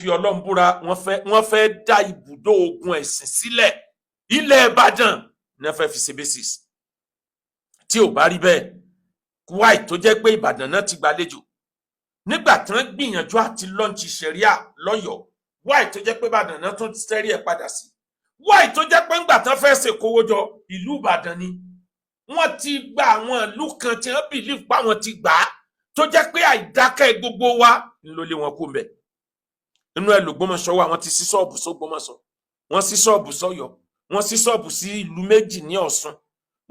Fi Ọlọ́run búra, wọ́n fẹ́ dá ibùdó ogun ẹ̀sìn sílẹ̀. Ilẹ̀ Ìbàdàn ní wọ́n fẹ́ fi ṣe basis. Tí ò bá rí bẹ́ẹ̀, why tó jẹ́ pé Ìbàdàn náà ti gbàlejò nígbà tí wọ́n gbìyànjú àti launch Sharia lọ́yọ̀ọ́? Why tó jẹ́ pé Ìbàdàn náà tún tẹ́rí ẹ̀ padà sí? Why tó jẹ́ pé ńgbà tán fẹ́ ṣèkówójọ, ìlú Ìbàdàn ni wọ́n ti gba àwọn ìlú kan tí wọ́n believe pa wọ́n ti gbà á, tó jẹ́ pé àìdákẹ́ gbogbo wa ló lé wọn kú mbẹ̀? Inú ẹ̀ lÒgbómọ̀ṣọ́ wà. Wọ́n ti sí ṣọ́ọ̀bù sÓgbómọ̀ṣọ́, wọ́n sí ṣọ́ọ̀bù sọ́yọ́, wọ́n sí ṣọ́ọ̀bù sí ìlú méjì ní Ọ̀ṣun,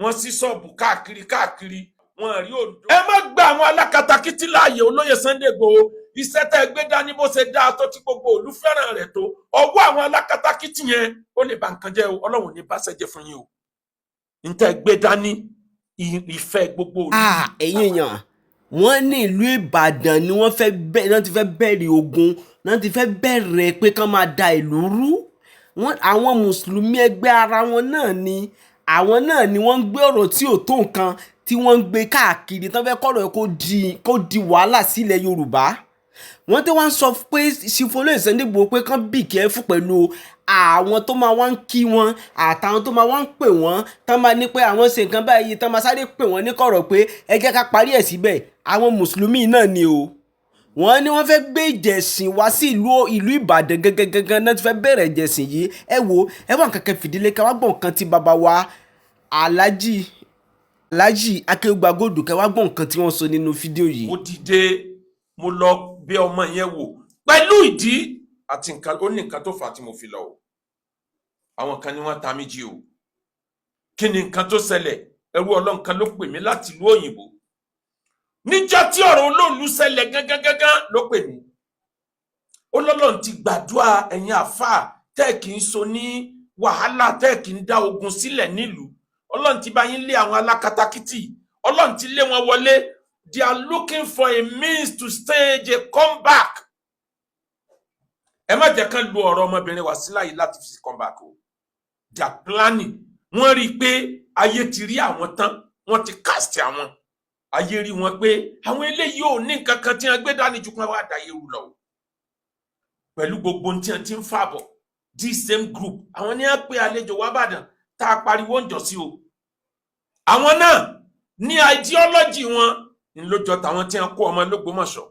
wọ́n sí ṣọ́ọ̀bù káàkiri káàkiri. Wọn rí Oǹdó. Ẹ má gba àwọn alákatakítí láàyè. Olóyè Sunday Igboho, iṣẹ́ tẹ́ ẹ gbé dání, bó ṣe dáa tó, tí gbogbo ìlú fẹ́ràn rẹ̀ tó, ọwọ́ àwọn alákatakítí yẹn, ó lè ba nǹkan jẹ́ o. Ọlọ́run ní bá ṣẹ́jẹ́ fún yín o. Ní tẹ́ ẹ gbé dání, ìfẹ́ gbogbo ìlú. Ah, ẹ̀yin èèyàn, wọ́n ní ìlú Ìbàdàn ni wọ́n fẹ́ bẹ́, wọ́n ti fẹ́ bẹ̀rẹ̀ ogun, wọ́n ti fẹ́ bẹ̀rẹ̀ pé kán máa da ìlú rú. Wọ́n àwọn mùsùlùmí ẹgbẹ́ ara wọn náà ni, àwọn náà ni wọ́n ń gbé ọ̀rọ̀ tí ò tó nǹkan tí wọ́n ń gbé káàkiri, tán fẹ́ kọ́rọ̀ kó di wàhálà sílẹ̀ Yorùbá. Wọ́n tí wọ́n ń sọ pé Chief Olóyè Sunday Igboho pé kán be careful pẹ̀lú àwọn tó máa wá ń kí wọn àtàwọn tó máa wá ń pè wọ́n, tán máa ní pé àwọn ṣe nǹkan báyìí, tán máa sáré pè wọ́n ní kọ̀rọ̀ pé ẹ jẹ́ ká parí ẹ̀ síbẹ̀. Àwọn mùsùlùmí náà ni o. Wọ́n ní wọ́n fẹ́ gbé ìjẹ̀sìn wá sí ìlú Ìbàdàn gangan gangan náà ti fẹ́ bẹ̀rẹ̀ ìjẹ̀sìn yìí. Ẹ wo, ẹ wá nǹkan kan fìdílé ká wá gbọ́ nǹkan tí bàbá wa Alhaji Akéwùgbàgòdù, ká wá gbọ́ nǹkan tí wọ́n sọ nínú fídíò yìí. Mo dìde, mo lọ bẹ̀ ọmọ yẹn wò pẹ̀lú ìdí àti nǹkan. Ó ní nǹkan tó fà á tí mo fi lọ o. Àwọn kan ní wọ́n ta mí jí o. Kí ni nǹkan tó ṣẹlẹ̀? Ẹrú Ọlọ́run kan ló pè mí láti ìlú òyìnbó níjọ́ tí ọ̀rọ̀ olóòlù ṣẹlẹ̀ gángan gángan ló pè mí. Ó lọ́lọ́run ti gbàdúrà ẹ̀yin àáfàá tẹ́ ẹ̀ kì í so ní wàhálà, tẹ́ ẹ̀ kì í dá ogun sílẹ̀ nílùú. Ọlọ́run ti bá yín lé àwọn alákatakítì, Ọlọ́run ti lé wọn wọlé. They are looking for a means to stage a comeback. Ẹ má jẹ́ kán lu ọ̀rọ̀ ọmọbìnrin Wàsílà yìí láti fi comeback o. They are planning. Wọ́n rí i pé ayé ti rí àwọn tán, wọ́n ti cast àwọn. Ayé rí wọn pé àwọn eléyìí ò ní nǹkan kan tí wọ́n gbé dání ju kí wọ́n wá dá ewu lọ o. Pẹ̀lú gbogbo ohun tí wọ́n ti ń fà bọ̀, this same group, àwọn ní wọ́n pe àlejò wá bàdàn tá a pariwo ń jọ sí o. Àwọn náà ní ideology wọn ń lójọ tàwọn tí wọ́n kó ọmọ lÓgbómọ̀ṣọ́.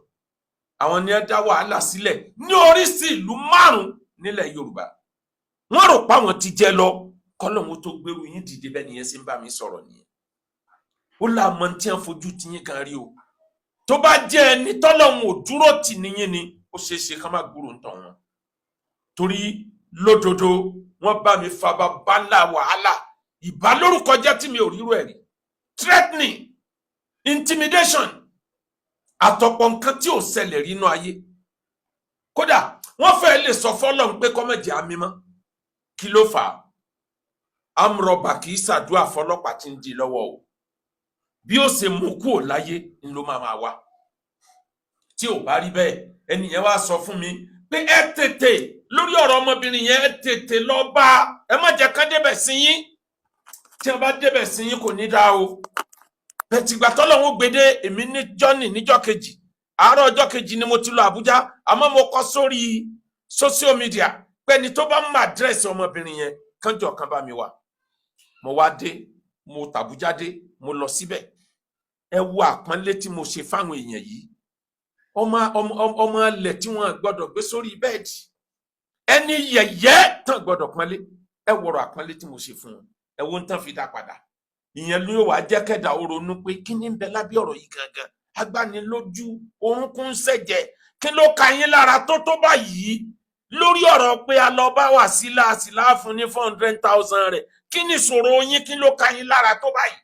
Àwọn ní wọ́n dá wàhálà sílẹ̀ ní oríṣi ìlú márùn nílẹ̀ Yorùbá. Wọ́n rò pé àwọn ti jẹ lọ kọ́lọ́hún tó gbèrú yín dìde. Bẹ́ẹ̀ nìyẹn sì ń bá mi sọ̀rọ̀ nìyẹn. Ó là mọ tí wọ́n fojú tiyín kan rí o. Tó bá jẹ́ ẹni tọ́lọ́hún ò dúró tì níyín ni, ó ṣeé ṣe ká má gbúrò ń tọ̀ wọn, torí lódodo wọ́n bá mi fa bàbá ńlá wàhálà ìbálórúkọjẹ́ tí mi ò rírò ẹ̀ rí, threatening, intimidation, àtọ̀pọ̀ nǹkan tí ò ṣẹlẹ̀ rí inú ayé. Kódà wọ́n fẹ́ lè sọ fọ́lọ́run pé kọ́mọ̀jẹ̀ àmì mọ́. Kí ló fà á? Amrọ̀bà kì í ṣàdúrà fọlọ́pàá tí ń di lọ́wọ́ o. Bí ó ṣe mú kúrò láyé ń ló máa máa wá. Tí ò bá rí bẹ́ẹ̀, ẹni yẹn wá sọ fún mi pé ẹ tètè lórí ọ̀rọ̀ ọmọbìnrin yẹn, ẹ tètè lọ bá ẹ, má jẹ́ ká débẹ̀ sí yín. Tí wọ́n bá débẹ̀ sí yín, kò ní dáa o. Bẹ̀tìgbà tọ́lọ́hún gbèdé èmi ní jọ́nì níjọ́ kejì, àárọ̀ ọjọ́ kejì ni mo ti lọ Àbújá. Àmọ́ mo kọ sórí social media pé ẹni tó bá mọ àdírẹ́sì ọmọbìnrin yẹn, kánjọ kan bá mi wá. Mo wá dé, mo tàbújá dé, mo lọ síbẹ̀. Ẹ wo àpọ́nlé tí mo ṣe fáwọn èèyàn yìí. Ọmọ ilẹ̀ tí wọ́n gbọ́dọ̀ gbé sórí bẹ́ẹ̀dì, ẹni yẹ̀yẹ́ tán gbọ́dọ̀ pọ́nlé. Ẹ wọ̀rọ̀ àpọ́nlé tí mo ṣe fún wọn, ẹ wo ń tán fi dá padà. Ìyẹn ló wàá jẹ́ kẹ́dà ó ronú pé kí ni ń bẹ lábẹ́ ọ̀rọ̀ yìí gangan? Agbanilójú orúnkún ń ṣẹ̀jẹ̀. Kí ló ka yín lára tó báyìí lórí ọ̀rọ̀ pé a lọ bá Wàsílà sílá fún ní 400,000 rẹ̀? Kí ni ìṣòro yín? Kí ló ka yín lára tó báyìí?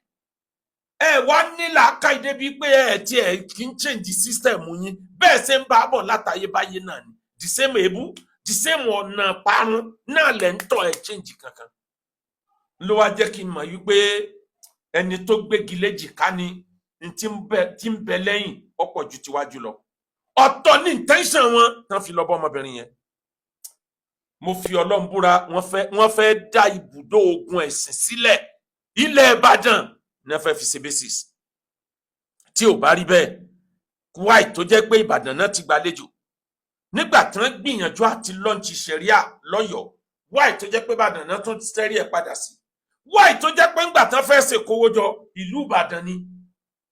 Ẹ wá ní làákàyè débi pé ẹ tiẹ̀ kí ń change system yín. Bẹ́ẹ̀ ṣe ń bá a bọ̀ látayébáyé náà ni, the same èébú, the same ọ̀nà parun náà lẹ̀ ń tọ̀. Ẹ̀ change kankan ló wá jẹ́ kí n mọ̀ wípé ẹni tó gbégi léjìká ni n tí ń bẹ lẹ́yìn ọ̀pọ̀ ju tiwájú lọ. Ọ̀tọ̀ ní intention wọn tán fi lọ bọ́ ọmọbìnrin yẹn. Mo fi Ọlọ́run búra, wọ́n fẹ́ dá ibùdó ogun ẹ̀sìn sílẹ̀. Ilẹ̀ Ìbàdàn ní wọ́n fẹ́ fi ṣe basis. Tí ò bá rí bẹ́ẹ̀, why tó jẹ́ pé Ìbàdàn náà ti gbàlejò Nígbà tí wọ́n gbìyànjú àti launch Sharia lọ́yọ̀ọ́, why tó jẹ́ pé Ìbàdàn náà tún tẹ́rí ẹ̀ padà sí? Why tó jẹ́ pé ńgbà tán fẹ́ ṣèkówójọ, ìlú Ìbàdàn ni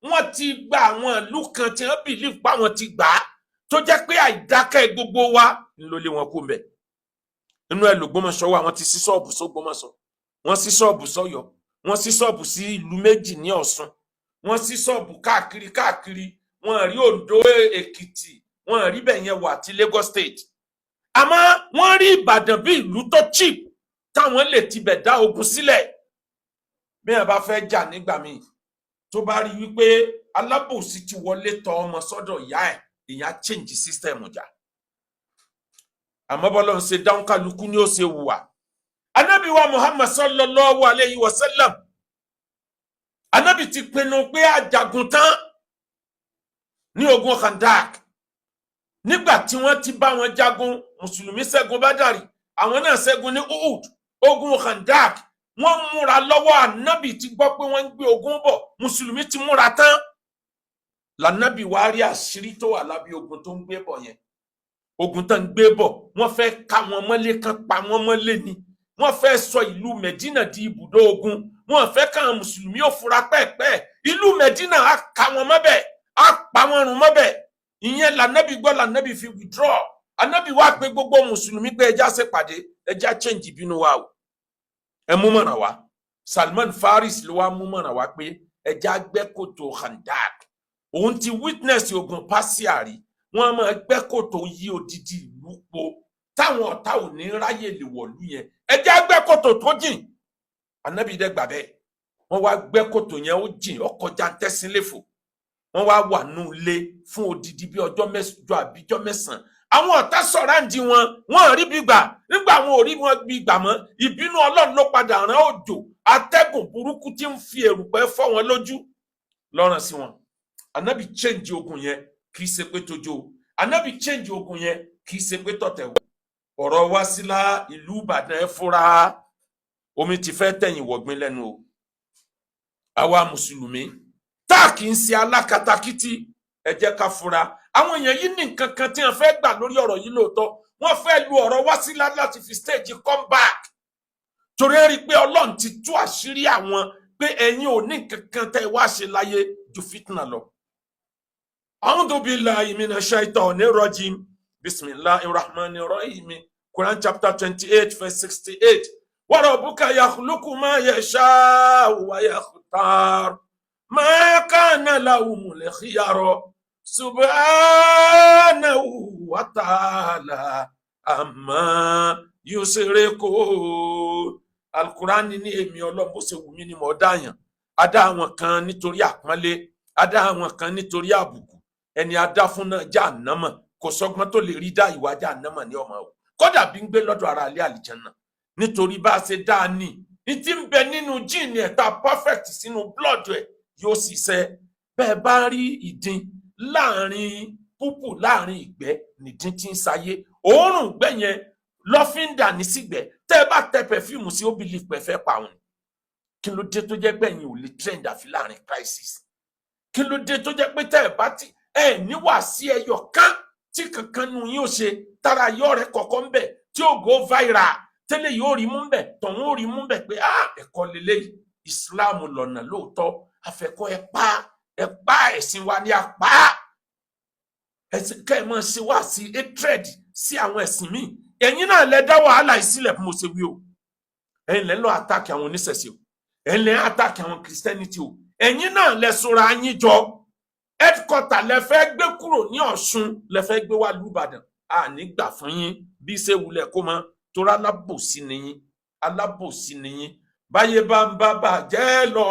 wọ́n ti gba àwọn ìlú kan tí wọ́n believe pa wọ́n ti gbà á, tó jẹ́ pé àìdákẹ́ gbogbo wa ń ló lé wọn kú mbẹ̀? Inú ẹ̀ lÒgbómọ̀ṣọ́ wà. Wọ́n ti ṣí ṣọ́ọ̀bù sÓgbómọ̀ṣọ́, wọ́n ṣí ṣọ́ọ̀bù sọ́yọ́, wọ́n ṣí ṣọ́ọ̀bù sí ìlú méjì ní Ọ̀ṣun, wọ́n ṣí ṣọ́ọ̀bù káàkiri káàkiri. Wọ́n rí Oǹdó, Èkìtì, wọ́n rí bẹ̀ yẹn wà àti Lagos State, àmọ́ wọ́n rí Ìbàdàn bí ìlú tó cheap táwọn lè tibẹ̀ dá ogun sílẹ̀. Bí wọn bá fẹ́ jà nígbà míì, tó bá rí wípé alábòsí ti wọlé tọ̀ ọmọ sọ́dọ̀ ìyá ẹ̀, ìyá change system jà. Àmọ́ bọ́lá ń ṣe dáhùn, kálukú ni ó ṣe wùwà. Anabi wa Muhammad sallallahu alayhi wa sallam, anabi ti pinnu pé ajagun tán ní ogun Khandak. Nígbà tí wọ́n ti bá wọn jagun, mùsùlùmí ṣẹ́gun Bádàrí, àwọn náà ṣẹ́gun ní Uhud. Ogun Khandak, wọ́n múra lọ́wọ́. Anabi ti gbọ́ pé wọ́n ń gbé ogun bọ̀, mùsùlùmí ti múra tán. Lànàbì wá rí àṣírí tó wà lábẹ́ ogun tó ń gbé bọ̀ yẹn. Ogun tó ń gbé bọ̀, wọ́n fẹ́ ká wọn mọ́lé kan, pa wọ́n mọ́lé ni. Wọ́n fẹ́ sọ ìlú Mẹdínà di ibùdó ogun. Wọ́n fẹ́ káwọn mùsùlùmí ò fura pẹ́ẹ́pẹ́. Ìlú Mẹdínà á ká wọn mọ́bẹ̀, á pa wọn run mọ́bẹ̀. Ìyẹn lànàbì gbọ́, lànàbì fi withdraw. Ànàbì wá pé gbogbo mùsùlùmí pé ẹ jẹ́ á ṣèpàdé, ẹ jẹ́ á change ìbínú wa o, ẹ mú mọ̀ràn wá. Salman Faris ló wá mú mọ̀ràn wá pé ẹ jẹ́ á gbẹ́ kòtò Khandak. Òun ti witness ogun Persia rí. Wọ́n máa gbẹ́ kòtò yí odidi ìlú po táwọn ọ̀tá ò ní ráyè lè wọ̀lú yẹn. Ẹ jẹ́ á gbẹ́ kòtò tó jìn. Ànábì dẹ́ gbà bẹ́ẹ̀. Wọ́n wá gbẹ́ kòtò yẹn, ó jìn, ó kọjá tẹ́sínléfò. Wọ́n wá wà nù ilé fún odidi bí ọjọ́ 8 àbíjọ́ 9. Àwọn ọ̀tá surround wọn, wọ́n rí bí gbà. Nígbà àwọn ò rí wọn bí gbà mọ́, ìbínú Ọlọ́run ló padà rán òjò atẹ́gùn burúkú tí ń fi èrùpẹ̀ fọ́ wọn lójú lọ́rùn sí wọn. Ànábì change ogun yẹn, kì í ṣe pé tójó. Ànábì change ogun yẹn, kì í ṣe pé tọ̀tẹ̀ o. Ọ̀rọ̀ Wásílà, ìlú Ìbàdàn, ẹ fúra, omi ti fẹ́ tẹ̀yìn wọ̀gbìn lẹ́nu o. Àwa mùsùlùmí tá a kì í ṣe alákatakítí, ẹ jẹ́ ká fura. Àwọn èèyàn yìí ní nǹkan kan tí wọ́n fẹ́ gbà lórí ọ̀rọ̀ yìí. Lóòótọ́, wọ́n fẹ́ lu ọ̀rọ̀ Wásílà láti fi stage comeback, torí ẹ rí i pé Ọlọ́run ti tú àṣírí àwọn pé ẹ̀yin ò ní nǹkan kan tẹ́ ẹ wá ṣe láyé ju fitna lọ. A'udhu billahi minash shaitani rajim. Bismillahir rahmanir rahim. Quran chapter 28 verse 68. Wa rabbuka yakhluqu ma yasha'u wa yakhtar. Ma kana lahumul khiyara. Subhanahu wa ta'ala amma yushrikun. Alukurani ní èmi Ọlọ́run, bó ṣe wù mí ni mo dáyàn. A dá àwọn kan nítorí àpọ́nlé, a dá àwọn kan nítorí àbùkù. Ẹni a dá fún náà já ànámọ̀, kò sọgbọ́n tó lè rí dá ìwà já ànámọ̀ ní ọmọ o, kódà bí ń gbé lọ́dọ̀ ara ilé àlìjánná, nítorí bá a ṣe dá a ní ní tí ń bẹ nínú gene ẹ̀ tá perfect sínú blood ẹ̀ yóò ṣiṣẹ́ bẹ́ẹ̀. Bá rí ìdin láàrin púpù, láàrin ìgbẹ́ nìdín tí ń ṣayé. Òórùn ìgbẹ́ yẹn, lọ́fíńdà ní sígbẹ́. Tẹ́ ẹ bá tẹ perfume sí, ó believe pé fẹ́ pa òun. Kí ló dé tó jẹ́ pé ẹ̀yin ò lè trend àfi láàrin crisis? Kí ló dé tó jẹ́ pé tẹ́ ẹ bá ti ẹ níwà sí ẹyọ kan tí kankan nu yín ó ṣe tára yọ rẹ kọ̀ọ̀kan ń bẹ̀ tí ó go viral, tẹ́lẹ̀ yóò rí mú bẹ̀, tọ̀hún ó rí mú bẹ̀ pé ah, ẹ̀kọ́ lélẹ́yìí, Islam lọ́nà lóòótọ́, àfẹ́kọ́ ẹ pa ẹ pa ẹ̀sìn wa ní apá ẹ̀sìn kẹ́ ẹ máa ṣe wá sí hatred sí àwọn ẹ̀sìn míì. Ẹ̀yin náà lẹ dá wàhálà yìí sílẹ̀ bí mo ṣe wí o. Ẹ̀yin lẹ lọ attack àwọn oníṣẹ̀ṣe o, ẹ̀yin lẹ attack àwọn Christianity o, ẹ̀yin náà lẹ sọra yín jọ. Headquarter lẹ fẹ́ gbé kúrò ní Ọ̀ṣun, lẹ fẹ́ gbé wá lùbàdàn. A ní gbà fún yín bí ṣe wulẹ̀ kó mọ, torí alábòsí nìyín, alábòsí nìyín. Báyé bá ń bá bàjẹ́ lọ,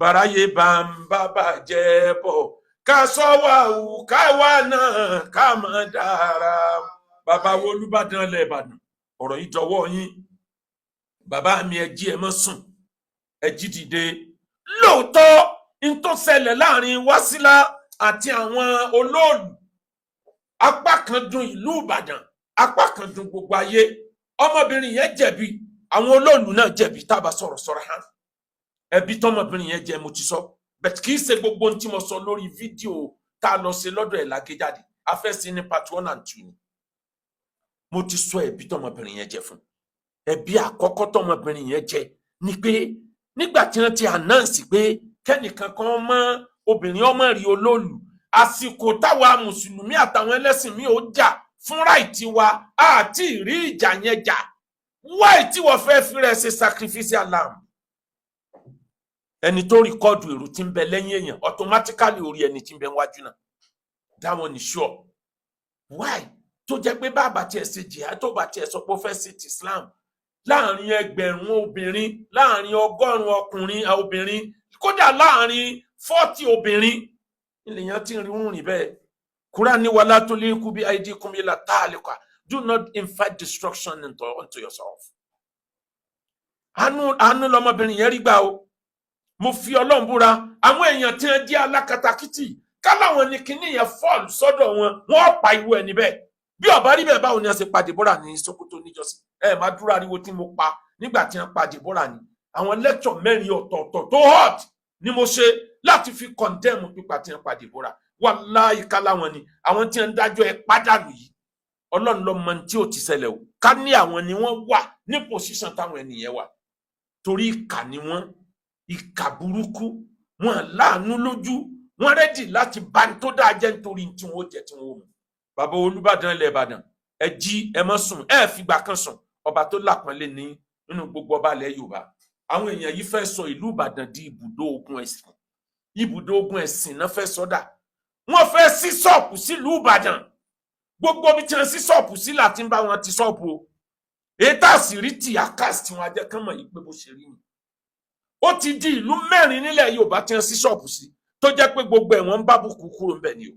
bàráyé bá ń bá bàjẹ́ bọ̀, ká sọ wà wù káwa náà ká mọ̀ dára. Bàbá wo Olúbàdàn lẹ̀ Ìbàdàn, ọ̀rọ̀ yìí dọwọ́ yín. Bàbá mi, ẹ jí, ẹ má sùn, ẹ jí dìde. Lóòótọ́, n tó ṣẹlẹ̀ láàrin Wásílà àti àwọn olóòlù, apá kan dùn ìlú Ìbàdàn, apá kan dùn gbogbo ayé. Ọmọbìnrin yẹn jẹ̀bi, àwọn olóòlù náà jẹ̀bi. Tá a bá sọ̀rọ̀ sọ̀rọ̀ hàn, ẹbí tọmọbìnrin yẹn jẹ, mo ti sọ bẹ́ẹ̀. Kì í ṣe gbogbo ohun tí mo sọ lórí fídíò tá a lọ ṣe lọ́dọ̀ ẹ̀ lágéjáde. A fẹ́ sí ní part 1 and 2 ni. Mo ti sọ ẹ̀bi tọmọbìnrin yẹn jẹ fún. Ẹ̀bi àkọ́kọ́ tọmọbìnrin yẹn jẹ ni pé nígbà tí wọ́n ti announce pé kẹ́nìkan kan mọ́ obìnrin ọmọ rí olóòlù, àsìkò táwa mùsùlùmí àtàwọn ẹlẹ́sìn mi ò jà fún right wa, àti ìrí ìjà yẹn jà. Wáì tí wọ́n fẹ́ fi rẹ̀ ṣe sacrificial lamb? Ẹni tó record èrò tí ń bẹ lẹ́yìn èèyàn, automatically orí ẹni tí ń bẹ wájú náà. That one is sure. Why tó jẹ́ pé bàbá tiẹ̀ ṣe jihad, tó bá tiẹ̀ sọ pé ó fẹ́ ṣe ti Islam, láàrin 1,000 obìnrin, láàrin 100 ọkùnrin obìnrin, kódà láàrin 40 obìnrin, ènìyàn tí ń rí rìn bẹ́ẹ̀. Quran ní ولا تلقوا بأيديكم إلى التهلكة, do not invite destruction unto yourself. Àánú, àánú lọmọbìnrin yẹn rí gbà o. Mo fi Ọlọ́run búra, àwọn èèyàn tí wọ́n jẹ́ alákatakítì káláwọn ní kinní yẹn fall sọ́dọ̀ wọn, wọ́n pa irú ẹni bẹ́ẹ̀. Bí ọba rí bẹ́ẹ̀, báwo ni wọ́n ṣe pa Deborah ní Sokoto níjọ́sí? Ẹ máa dúró ariwo tí mo pa nígbà tí wọ́n pa Deborah ní àwọn lecture mẹ́rin ọ̀tọ̀ọ̀tọ̀ tó hot ni mo ṣe láti fi condemn pípa tí wọ́n pa Deborah. Wàláhì, káláwọn ni àwọn tí wọ́n ń dájọ́ ẹ pádàlù yìí, Ọlọ́run ló mọ tí ò ti ṣẹlẹ̀ o. Ká ní àwọn ni wọ́n wà ní position táwọn ènìyàn wà, torí ìkà ni wọ́n, ìkà burúkú wọn, láàánú lójú wọn, ready láti bá ní tó dáa jẹ́ nítorí tí wọ́n ó jẹ, tí wọ́n ó mu. Bàbá Olúbàdàn ilẹ̀ Ìbàdàn, ẹ jí, ẹ má sùn, ẹ fìgbà kan sùn. Ọba tó lápọ́nlé ní nínú gbogbo ọba ilẹ̀ Yorùbá. Àwọn èèyàn yìí fẹ́ sọ ìlú Ìbàdàn di ibùdó ogun ẹ̀sìn. Ibùdó ogun ẹ̀sìn náà fẹ́ sọ́dà. Wọ́n fẹ́ sí ṣọ́ọ̀pù sílùú Ìbàdàn. Gbogbo ibi tí wọ́n sí ṣọ́ọ̀pù sí láti ń bá wọn ti ṣọ́ọ̀pù o. Èyí tá a sì rí tì àkàsì tí wọ́n á jẹ́ kán mọ̀ yìí pé bó ṣe rí ni. Ó ti di ìlú mẹ́rin nílẹ̀ Yorùbá tí wọ́n sí ṣọ́ọ̀pù sí, tó jẹ́ pé gbogbo ẹ̀ wọ́n ń bá bùkún kúrò ń bẹ̀ ni o.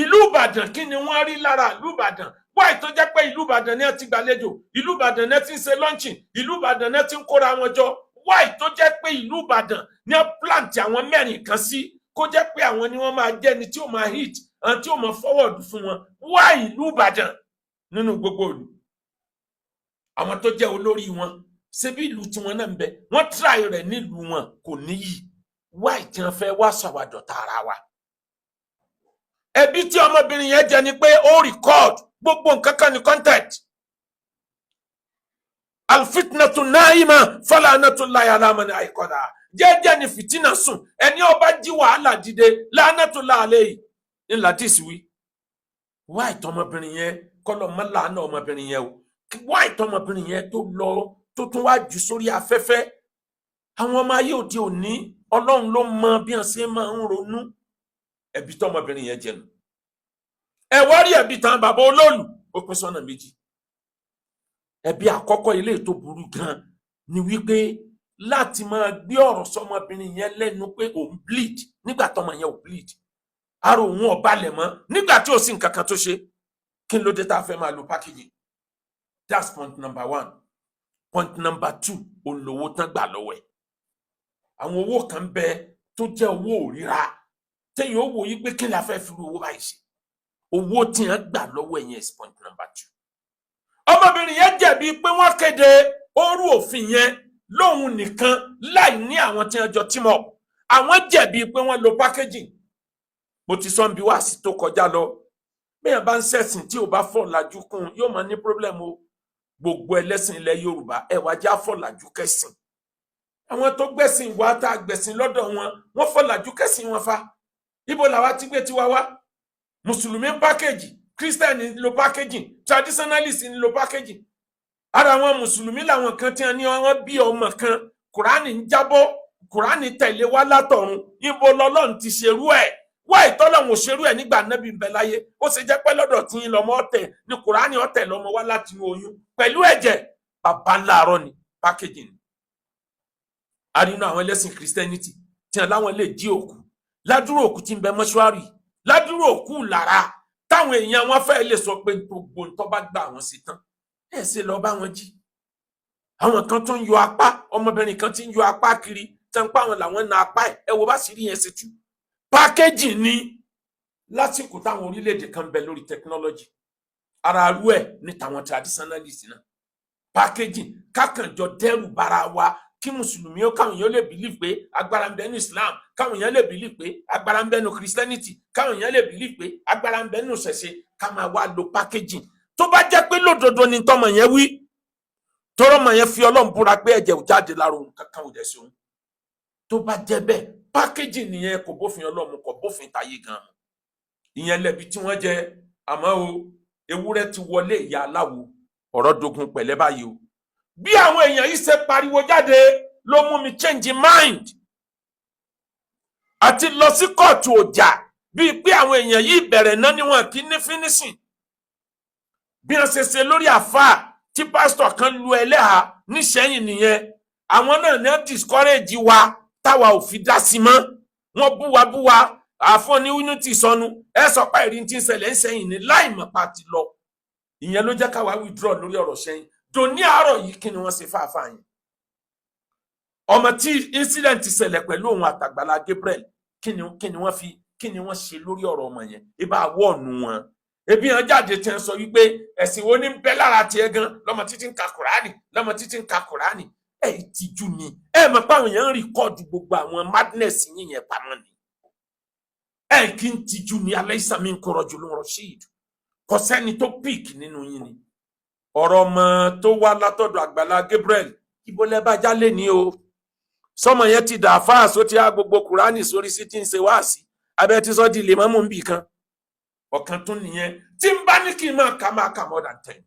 Ìlú Ìbàdàn, kí ni wọ́n rí lára ìlú Ìbàdàn? Wáì tó jẹ́ pé ìlú Ìbàdàn ní ẹ ti gbàlejò, ìlú Ìbàdàn ní ẹ ti ń ṣe launching, ìlú Ìbàdàn ní ẹ ti ń kóra wọn jọ? Wáì tó jẹ́ pé ìlú Ìbàdàn ní ẹ plant àwọn mẹ́rin kan sí, kó jẹ́ pé àwọn ni wọ́n máa jẹ́ ni tí ó máa hit àwọn tí ó máa forward fún wọn? Wáì ìlú Ìbàdàn nínú gbogbo ìlú? Àwọn tó jẹ́ olórí wọn, ṣebí ìlú tiwọn náà ń bẹ, wọ́n try rẹ̀ nílùú wọn, kò níyì. Wáì tí wọ́n fẹ́ wá sàwádọ̀ tààrà wa? Ẹbí tí ọmọbìnrin yẹn jẹ ni pé ó record gbogbo nǹkan kan ní content. الفتنة نائمة فلعنة الله على من أيقظها. Jẹ́jẹ́ ni fìtínà sùn, ẹni ó bá jí wàhálà dìde, لعنة الله عليه ńlá dìsí wí. Wáì tọmọbìnrin yẹn kọlọ mọ làánà ọmọbìnrin yẹn o. Wáì tọmọbìnrin yẹn tó lọ, tó tún wá jù sórí afẹ́fẹ́? Àwọn ọmọ ayé òde òní, Ọlọ́run ló mọ bí wọ́n ṣe máa ń ronú. Ẹ̀bi tọmọbìnrin yẹn jẹnu. Ẹ wá rí ẹ̀bi tán bàbá olóòlù, ó pín sọ́nà méjì. Ẹ̀bi àkọ́kọ́, ilé tó burú gan ni wípé láti máa gbé ọ̀rọ̀ sọmọbìnrin yẹn lẹ́nu pé òun bleed nígbà tọmọ yẹn ò bleed, ara òun ò balẹ̀ mọ́ nígbà tí ò sí nǹkan kan tó ṣe. Kí ló dé tá a fẹ́ máa lo packaging? That's point number one. Point number two, òun lówó tán gbà lọ́wọ́ ẹ̀. Àwọn owó kan bẹ tó jẹ́ owó òríra, téèyàn ó wò yí pé kí la fẹ́ fi owó báyìí ṣe. Owó tí wọ́n gbà lọ́wọ́ ẹ̀ yẹn is point number two. Ọmọbìnrin yẹn jẹ̀bi pé wọ́n kéde orú òfin yẹn lóhun nìkan láì ní àwọn tí wọ́n jọ team up. Àwọn jẹ̀bi pé wọ́n lo packaging. Mo ti sọ bí wàásì tó kọjá lọ, bẹ́ẹ̀ bá ń ṣẹ̀sìn tí ò bá fọ̀ làjú kún, yóò máa ní problem o. Gbogbo ẹlẹ́sìn ilẹ̀ Yorùbá, ẹ wá já fọ̀làjú kẹ́sìn. Àwọn tó gbẹ̀sìn wá, tá a gbẹ̀sìn lọ́dọ̀ wọn, wọ́n fọ̀làjú kẹ́sìn wọn fa. Ibo làwa ti gbé tiwa wá? Mùsùlùmí ń package, kírísítẹ́nì ń lo packaging, traditionalist ń lo packaging. Ara àwọn mùsùlùmí làwọn kan tí wọ́n ní wọ́n bí ọmọ kan, Kùránì ń jábọ́, Kùránì tẹ̀lé wá látọ̀run. Ibo lọ́lọ́run ti ṣerú ẹ̀? Wá ìtọ́lọ́run ò ṣerú ẹ̀ nígbà Nábì ń bẹ láyé. Ó ṣe jẹ́ pé lọ́dọ̀ tí ń lọ́mọ ọ̀tẹ̀ ní Kùránì ọ̀tẹ̀ lọ́mọ wá láti inú oyún pẹ̀lú ẹ̀jẹ̀? Bàbá ńláàárọ̀ ni packaging. A rí inú àwọn ẹlẹ́sìn Christianity tí wọn láwọn lè jí òkú, ládùúrò òkú tí ń bẹ mọ́ṣúárì, ládùúrò òkú lára táwọn èèyàn wọn fẹ́ lè sọ pé gbogbo ntọ́ bá gbà wọ́n sí tán, ẹ̀ ṣe lọ bá wọn jí. Àwọn kan tó ń yọ apá, ọmọbìnrin kan tí ń yọ apá kiri tẹ́ ń pa àwọn làwọn na apá ẹ̀. Ẹ wo bá sì rí yẹn ṣe tú. Packaging ni. Lásìkò táwọn orílẹ̀-èdè kan bẹ lórí technology, ara arú ẹ̀ ní tàwọn traditionalist náà, packaging kákànjọ dẹ́rù bara wa, kí mùsùlùmí ó káwọn èèyàn lè believe pé agbára ń bẹ ní Islam, káwọn èèyàn lè believe pé agbára ń bẹ ní Christianity, káwọn èèyàn lè believe pé agbára ń bẹ ní ìṣẹ̀ṣe, ká máa wá lo packaging. Tó bá jẹ́ pé lódodo ni tọmọ yẹn wí, tọrọmọ yẹn fi Ọlọ́run búra pé ẹ̀jẹ̀ ò jáde lára òun kankan, ò dẹ̀ sí òun, tó bá jẹ́ bẹ́ẹ̀, pákéjì nìyẹn, kò bófin Ọlọ́run, kò bófin tayé gan. Ìyẹn lẹ́bi tí wọ́n jẹ. Àmọ́ o, ewúrẹ́ ti wọlé ìyá aláwo, ọ̀rọ̀ dogun pẹ̀lẹ́ báyìí o. Bí àwọn èèyàn yìí ṣe pariwo jáde ló mú mi change mind àti lọ sí kóòtù ọjà, bíi pé àwọn èèyàn yìí bẹ̀rẹ̀ náà níwọ̀n kí ní finishing. Bí wọ́n ṣe ṣe lórí àfáà tí pásítọ̀ kan lu ẹlẹ́hà níṣẹ́yìn nìyẹn. Àwọn náà ní discourage wa táwa ò fi dá sí mọ́. Wọ́n búwa búwa àfọ́n ní unity sọnù. Ẹ sọ pé ìrìn tí ń ṣẹlẹ̀ ń sẹ́yìn ní láì mọ̀ pa ti lọ. Ìyẹn ló jẹ́ káwa withdraw lórí ọ̀rọ̀ sẹ́yìn. Dòní àárọ̀ yìí, kí ni wọ́n ṣe fáfáà yẹn? Ọmọ tí incident ṣẹlẹ̀ pẹ̀lú òun àtàgbàlá Gabriel, kí ni wọ́n fi, kí ni wọ́n ṣe lórí ọ̀rọ̀ ọmọ yẹn? Ibà wọ́ọ̀nù wọn, ebi hàn jáde tí wọ́n sọ wípé ẹ̀sìn wo ní bẹ́ lára tiẹ̀ gan, lọ́mọ títí ń ka Kùránì, lọ́mọ títí ń ka Kùránì. Ẹ̀ ìtìjú ni. Ẹ mọ̀ pé àwọn èèyàn ń record gbogbo àwọn madness yín yẹn pamọ́ ni. Ẹ kí n tijú ni. Alaysa minkum rajulun rashid. Kò sẹ́ni tó pick nínú yín ni. Ọ̀rọ̀ ọmọ tó wá látọ̀dọ̀ Àgbàlá Gabriel, ibo lẹ bá jálè ní o? Sọmọ yẹn ti dà fáàsó tí a gbogbo Kùránì sórí sí tí ń ṣe wáàsí abẹ́ tí sọ́ di lè mọ́mú nbì kan. Ọ̀kan tún nìyẹn tí n bá ní kí n máa kà more than 10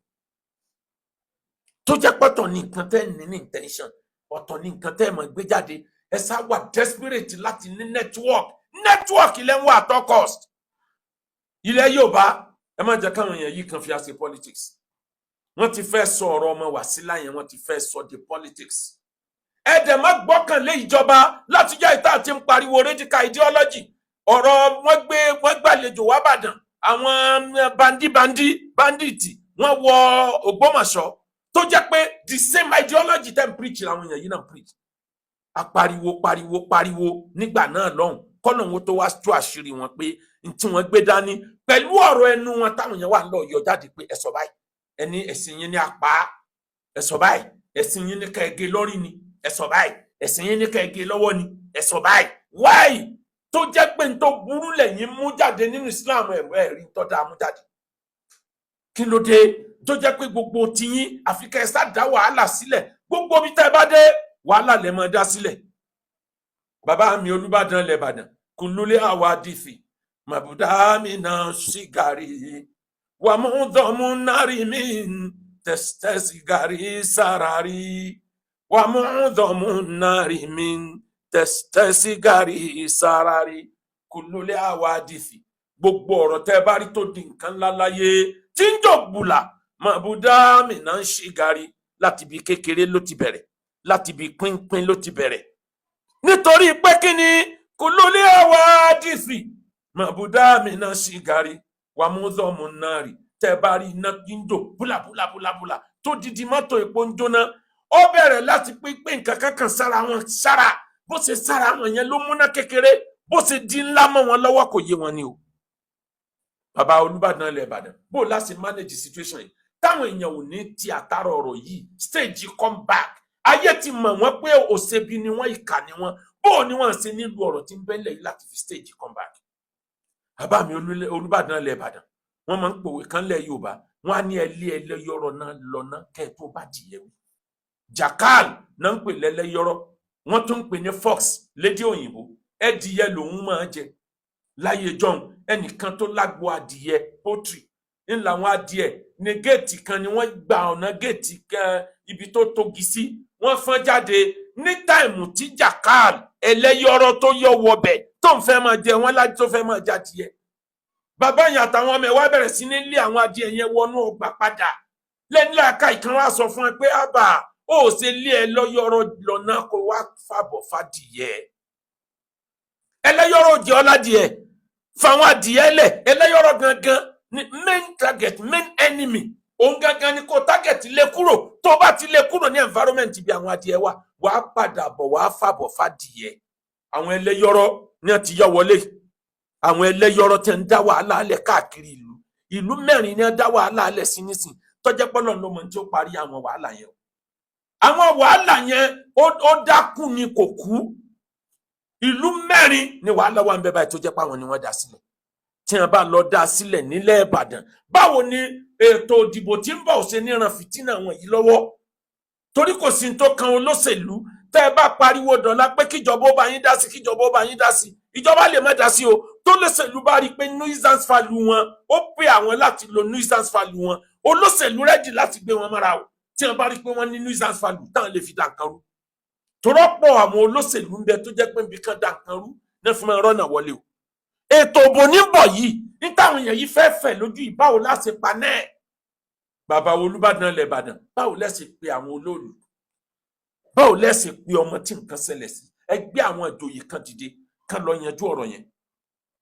tó jẹ́ pọ̀tọ̀ ní nǹkan tẹ́ ní intention, ọ̀tọ̀ ní nǹkan tẹ́ mọ̀ gbé jáde. Ẹ sá wà desperate láti ní network. Network ilẹ̀ ń wà at all cost. Ilẹ̀ Yorùbá, ẹ má jẹ́ káwọn èèyàn yìí kan fi àṣẹ politics. Wọ́n ti fẹ́ sọ ọ̀rọ̀ ọmọ Wàsílà yẹn, wọ́n ti fẹ́ sọ di politics. Ẹ dẹ̀ má gbọ́kànlé ìjọba. Látijọ́ ìta àti ń pariwo radical ideology, ọ̀rọ̀ wọ́n gbé, wọ́n gbàlejò wá Bàdàn, àwọn bandit wọ́n wọ Ògbómọ̀ṣọ́, tó jẹ́ pé the same ideology tẹ́ ń preach làwọn èèyàn yìí náà preach. Apariwo pariwo pariwo nígbà náà lọ́hùn, kọ́nà wọn tó wá tú àṣírí wọn pé n tí wọ́n gbé dání pẹ̀lú ọ̀rọ̀ ẹnu wọn táwọn èèyàn wà lọ yọ jáde pé ẹ sọ báyìí, ẹni ẹ̀sìn yín ní apá, ẹ sọ báyìí, ẹ̀sìn yín ní ká ẹ gé lórí ni, ẹ sọ báyìí, ẹ̀sìn yín ní ká ẹ gé lọ́wọ́ ni, ẹ sọ báyìí. Wáyì tó jẹ́ pé n tó burú lẹ́yìn mú jáde nínú Islam, ẹ̀ ẹ̀ rí tó dáa mú jáde. Kí ló dé tó jẹ́ pé gbogbo tiyín àfi kẹ́ ẹ sá dá wàhálà sílẹ̀? Gbogbo bí tẹ́ ẹ bá dé, wàhálà lẹ máa dá sílẹ̀. Bàbá mi Olúbàdàn lẹ́bàdàn, kùlúlé àwádìí màbúdá mi náà ṣìgàrí wàmúdọ̀mú náírì mi tẹ̀sítẹ̀sígàrí sàràrí wàmúdọ̀mú náírì mi tẹ̀sítẹ̀sígàrí sàràrí. Kùlúlé àwádìí, gbogbo ọ̀rọ̀ tẹ́ bá rí tó di nǹkan ńlá láyé tí ń jò gbùlà, màbúdá mi náà ṣìgàrí, láti ibi kékeré ló ti bẹ̀rẹ̀, láti ibi pínpín ló ti bẹ̀rẹ̀. Nítorí pé kí ni? Kùlúlé àwádìí màbúdá mi náà ṣìgàrí wàmúdọ̀mù náà rí. Tẹ́ bá rí iná tí ń jò búlàbúlàbúlàbúlà tó didi mọ́tò epo ń jóná, ó bẹ̀rẹ̀ láti pínpín nǹkan kankan sára wọn sára. Bó ṣe sára wọn yẹn ló múná kékeré, bó ṣe di ńlá mọ́ wọn lọ́wọ́, kò yé wọn ni o. Bàbá Olúbàdàn ilẹ̀ Ìbàdàn, bó láti manage situation yìí táwọn èèyàn ò ní ti àtàrà ọ̀rọ̀ yìí stage come back? Ayé ti mọ̀ wọ́n pé òṣèbí ni wọ́n, ìkà ni wọ́n. Bó ni wọ́n ṣe nílùú ọ̀rọ̀ tí ń bẹ́lẹ̀ yìí láti fi stage come back? Bàbá mi Olúbàdàn ilẹ̀ Ìbàdàn, wọ́n máa ń pòwe kan lẹ̀ Yorùbá, wọ́n á ní ẹlé ẹlẹ́yọ̀rọ̀ náà lọ́nà kẹ́ ẹ tó bá dìyẹ wí. Jackal náà ń pè lẹ́lẹ́yọ̀rọ̀, wọ́n tún ń pè ní fox lédè òyìnbó. Ẹdìyẹ lòun máa jẹ láyé john. Ẹnìkan tó lágbo adìyẹ, poultry ńlá, àwọn adìẹ ní géètì kan ni wọ́n gba ọ̀nà géètì kan ibi tó tógi sí, wọ́n fọ́n jáde ní time tí jackal ẹlẹ́yọ̀rọ̀ tó yọ wọbẹ̀, tó ń fẹ́ máa jẹ wọ́n láti tó fẹ́ máa jadìyẹ. Bàbá yẹn àtàwọn ọmọ ẹ̀ wá bẹ̀rẹ̀ sí ní lé àwọn adìẹ yẹn wọnú ọgbà padà. Lẹ́nu làákà ìkan wá sọ fún ẹ pé àbà ó ṣe lé ẹ lọ́yọ̀rọ̀ lọ́nà kó wá fàbọ̀ fàdìyẹ. Ẹlẹ́yọ̀rọ̀ jẹ́ ọ̀làdìẹ, fáwọn adìyẹ lẹ̀. Ẹlẹ́yọ̀rọ̀ gangan ni main target, main enemy. Òun gangan ni kò target, lé kúrò. Tó bá ti lé kúrò ní environment ibi àwọn adìyẹ wà, wàá padà bọ̀, wàá fàbọ̀ fàdìyẹ. Àwọn ẹlẹ́yọ̀rọ̀ ní wọ́n ti yọ wọlé. Àwọn ẹlẹ́yọ̀rọ̀ tẹ̀ ń dá wàhálà alẹ̀ káàkiri ìlú. Ìlú mẹ́rin ní wọ́n dá wàhálà alẹ̀ sí nísìn, tọ́jẹ́ pọ́lọ́ ló mọ̀ tí ó parí àwọn wàhálà yẹn o. Àwọn wàhálà yẹn, ó dákú ni, kò kú. Ìlú mẹ́rin ni wàhálà wà ń bẹ báyìí tó jẹ́ pé àwọn ni wọ́n dá sílẹ̀. Tí wọ́n bá lọ dá sílẹ̀ nílẹ̀ Ìbàdàn, báwo ni? Ètò ìdìbò tí ń bọ̀ ò ṣe níran fìtínà wọn yìí lọ́wọ́, torí kò sí tó kan olóṣèlú. Tẹ́ ẹ bá pariwo dọ̀la pé kíjọba ó bá yín dá sí, kíjọba ó bá yín dá sí, ìjọba lè má dá sí o. Tó lóṣèlú bá rí i pé nuisance value wọn, ó pè àwọn láti lo nuisance value wọn, olóṣèlú ready láti gbé wọn mọ́ra o. Tí wọ́n bá rí i pé wọ́n ní nuisance value táwọn lè fi dà nǹkan rú, torọ́pọ̀ àwọn olóṣèlú ń bẹ tó jẹ́ pé nbí kan dà nǹkan rú ní fún mi rọ́nà wọlé o. Ètò òbò ní bọ̀ yìí ní táwọn èèyàn yìí fẹ́ fẹ̀ lójú yìí, báwo láṣẹ pa náà? Bàbá Olúbàdàn ilẹ̀ Ìbàdàn, báwo lẹ́sẹ̀ pé àwọn olóòlù? Báwo lẹ́sẹ̀ pé ọmọ tí nǹkan ṣẹlẹ̀ sí? Ẹ gbé àwọn ìjòyè kan dìde kán lọ yanjú ọ̀rọ̀ yẹn.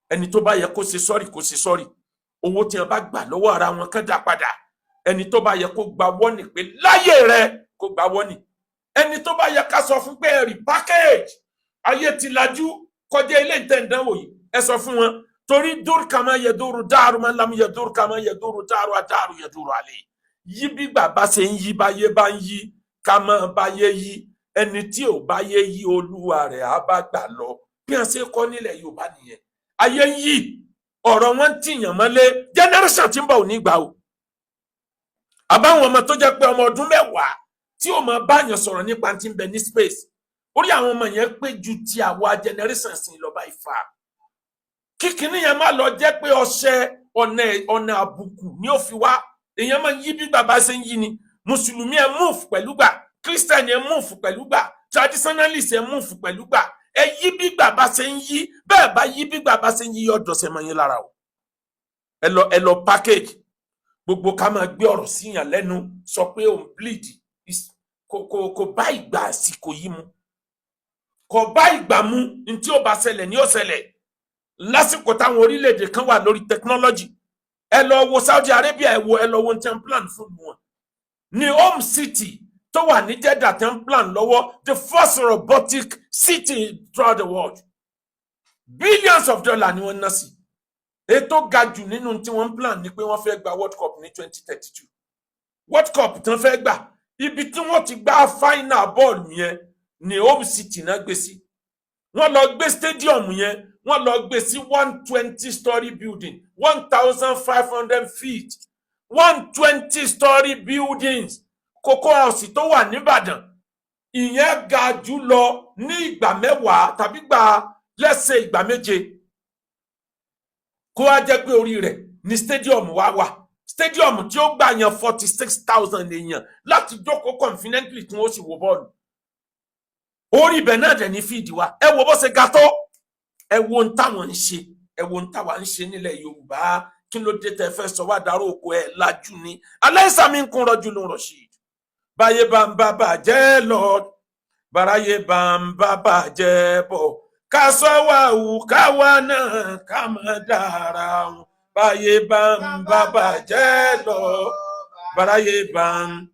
Ẹni tó bá yẹ kó ṣe sorry, kó ṣe sorry. Owó tí wọn bá gbà lọ́wọ́ ara wọn, kán dá padà. Ẹni tó bá yẹ kó gba warning pé láyé rẹ, kó gba warning. Ẹni tó bá yẹ ká sọ fún pé ẹrì package, ayé ti lajú kọjá ilé ìtẹ̀ǹdánwò yìí, ẹ sọ fún wọn, torí در كما يدور الدهر، من لم يدر كما يدور الدهر الدهر يدور عليه. Yí bí bàbá ṣe ń yí, báyé bá ń yí, ká máa báyé yí. Ẹni tí ò báyé yí, olúwa rẹ̀ á bá gbà lọ. Bí wọ́n ṣe kọ́ nílẹ̀ Yorùbá nìyẹn. Ayé ń yí, ọ̀rọ̀ wọn ń tìyàn mọ́lé. Generation tí ń bọ̀ ò ní gbà o. Àbáwọn ọmọ tó jẹ́ pé ọmọ ọdún 10 tí ò máa báyàn sọ̀rọ̀ nípa tí ń bẹ ní space, orí àwọn ọmọ yẹn pé ju ti àwa generation sí lọ bá ìfà. Kíkiní yẹn má lọ jẹ́ pé ọṣẹ ọ̀nà àbùkù ni ó fi wá. Èèyàn máa ń yí bí bàbá ṣe ń yí ni. Mùsùlùmí, ẹ move pẹ̀lú gbà. Christian, ẹ move pẹ̀lú gbà. Traditionalist, ẹ move pẹ̀lú gbà. Ẹ yí bí bàbá ṣe ń yí. Bẹ́ẹ̀ bá yí bí bàbá ṣe ń yí, yọ dọ̀sẹ̀ mọ́ yín lára o. Ẹ lọ package gbogbo ká máa gbé ọ̀rọ̀ síyàn lẹ́nu, sọ pé òun bleed, kò bá ìgbà àsìkò yìí mu, kò bá ìgbà mu. Ní tí ó bá ṣẹlẹ̀ ní ó ṣẹlẹ̀ lásìkò táwọn orílẹ̀-èdè kan wà lórí technology. Ẹ lọ wo Saudi Arabia, ẹ wo, ẹ lọ wo ní ten plan fún wọn ní home city tó wà ní Jeddah, ten plan lọ́wọ́, the first robotic city throughout the world. Billions of dollars ni wọ́n ná sí. Ètò ga jù nínú tí wọ́n ń plan ni pé wọ́n fẹ́ gba World Cup ní 2032. World Cup tí wọ́n fẹ́ gbà, ibi tí wọ́n ti gbá final bọ́ọ̀lù yẹn ní home city náà gbé sí. Wọ́n lọ gbé stadium yẹn, wọ́n lọ gbé sí 120 story building, 1,500 feet, 120 story buildings. Cocoa House tó wà nìbàdàn, ìyẹn ga jù lọ ní ìgbà 10 tàbí gbà lẹ́sẹ̀ ìgbà 7. Kó wá jẹ́ pé orí rẹ̀ ní stadium wá wà, stadium tí ó gbà yan 46,000 èèyàn láti jókòó confidently tí wọ́n sì wo bọ́ọ̀lù. Orí ibẹ̀ náà dẹ̀ ní field wa. Ẹ wo bó ṣe ga tó. Ẹ wo ohun táwọn ń ṣe, ẹ wo ohun táwa ń ṣe nílẹ̀ Yorùbá. Kí ló dé tẹ́ fẹ́ sọ wá dárò oko? Ẹ lajú ni. أليس منكم رجل رشيد. Báyé bá ń bá bàjẹ́ lọ, bàráyé bá ń bá bàjẹ́ bọ̀, ká sọ wà wù káwa náà ká má dára wọn. Báyé bá ń bá bàjẹ́ lọ, bàráyé bá ń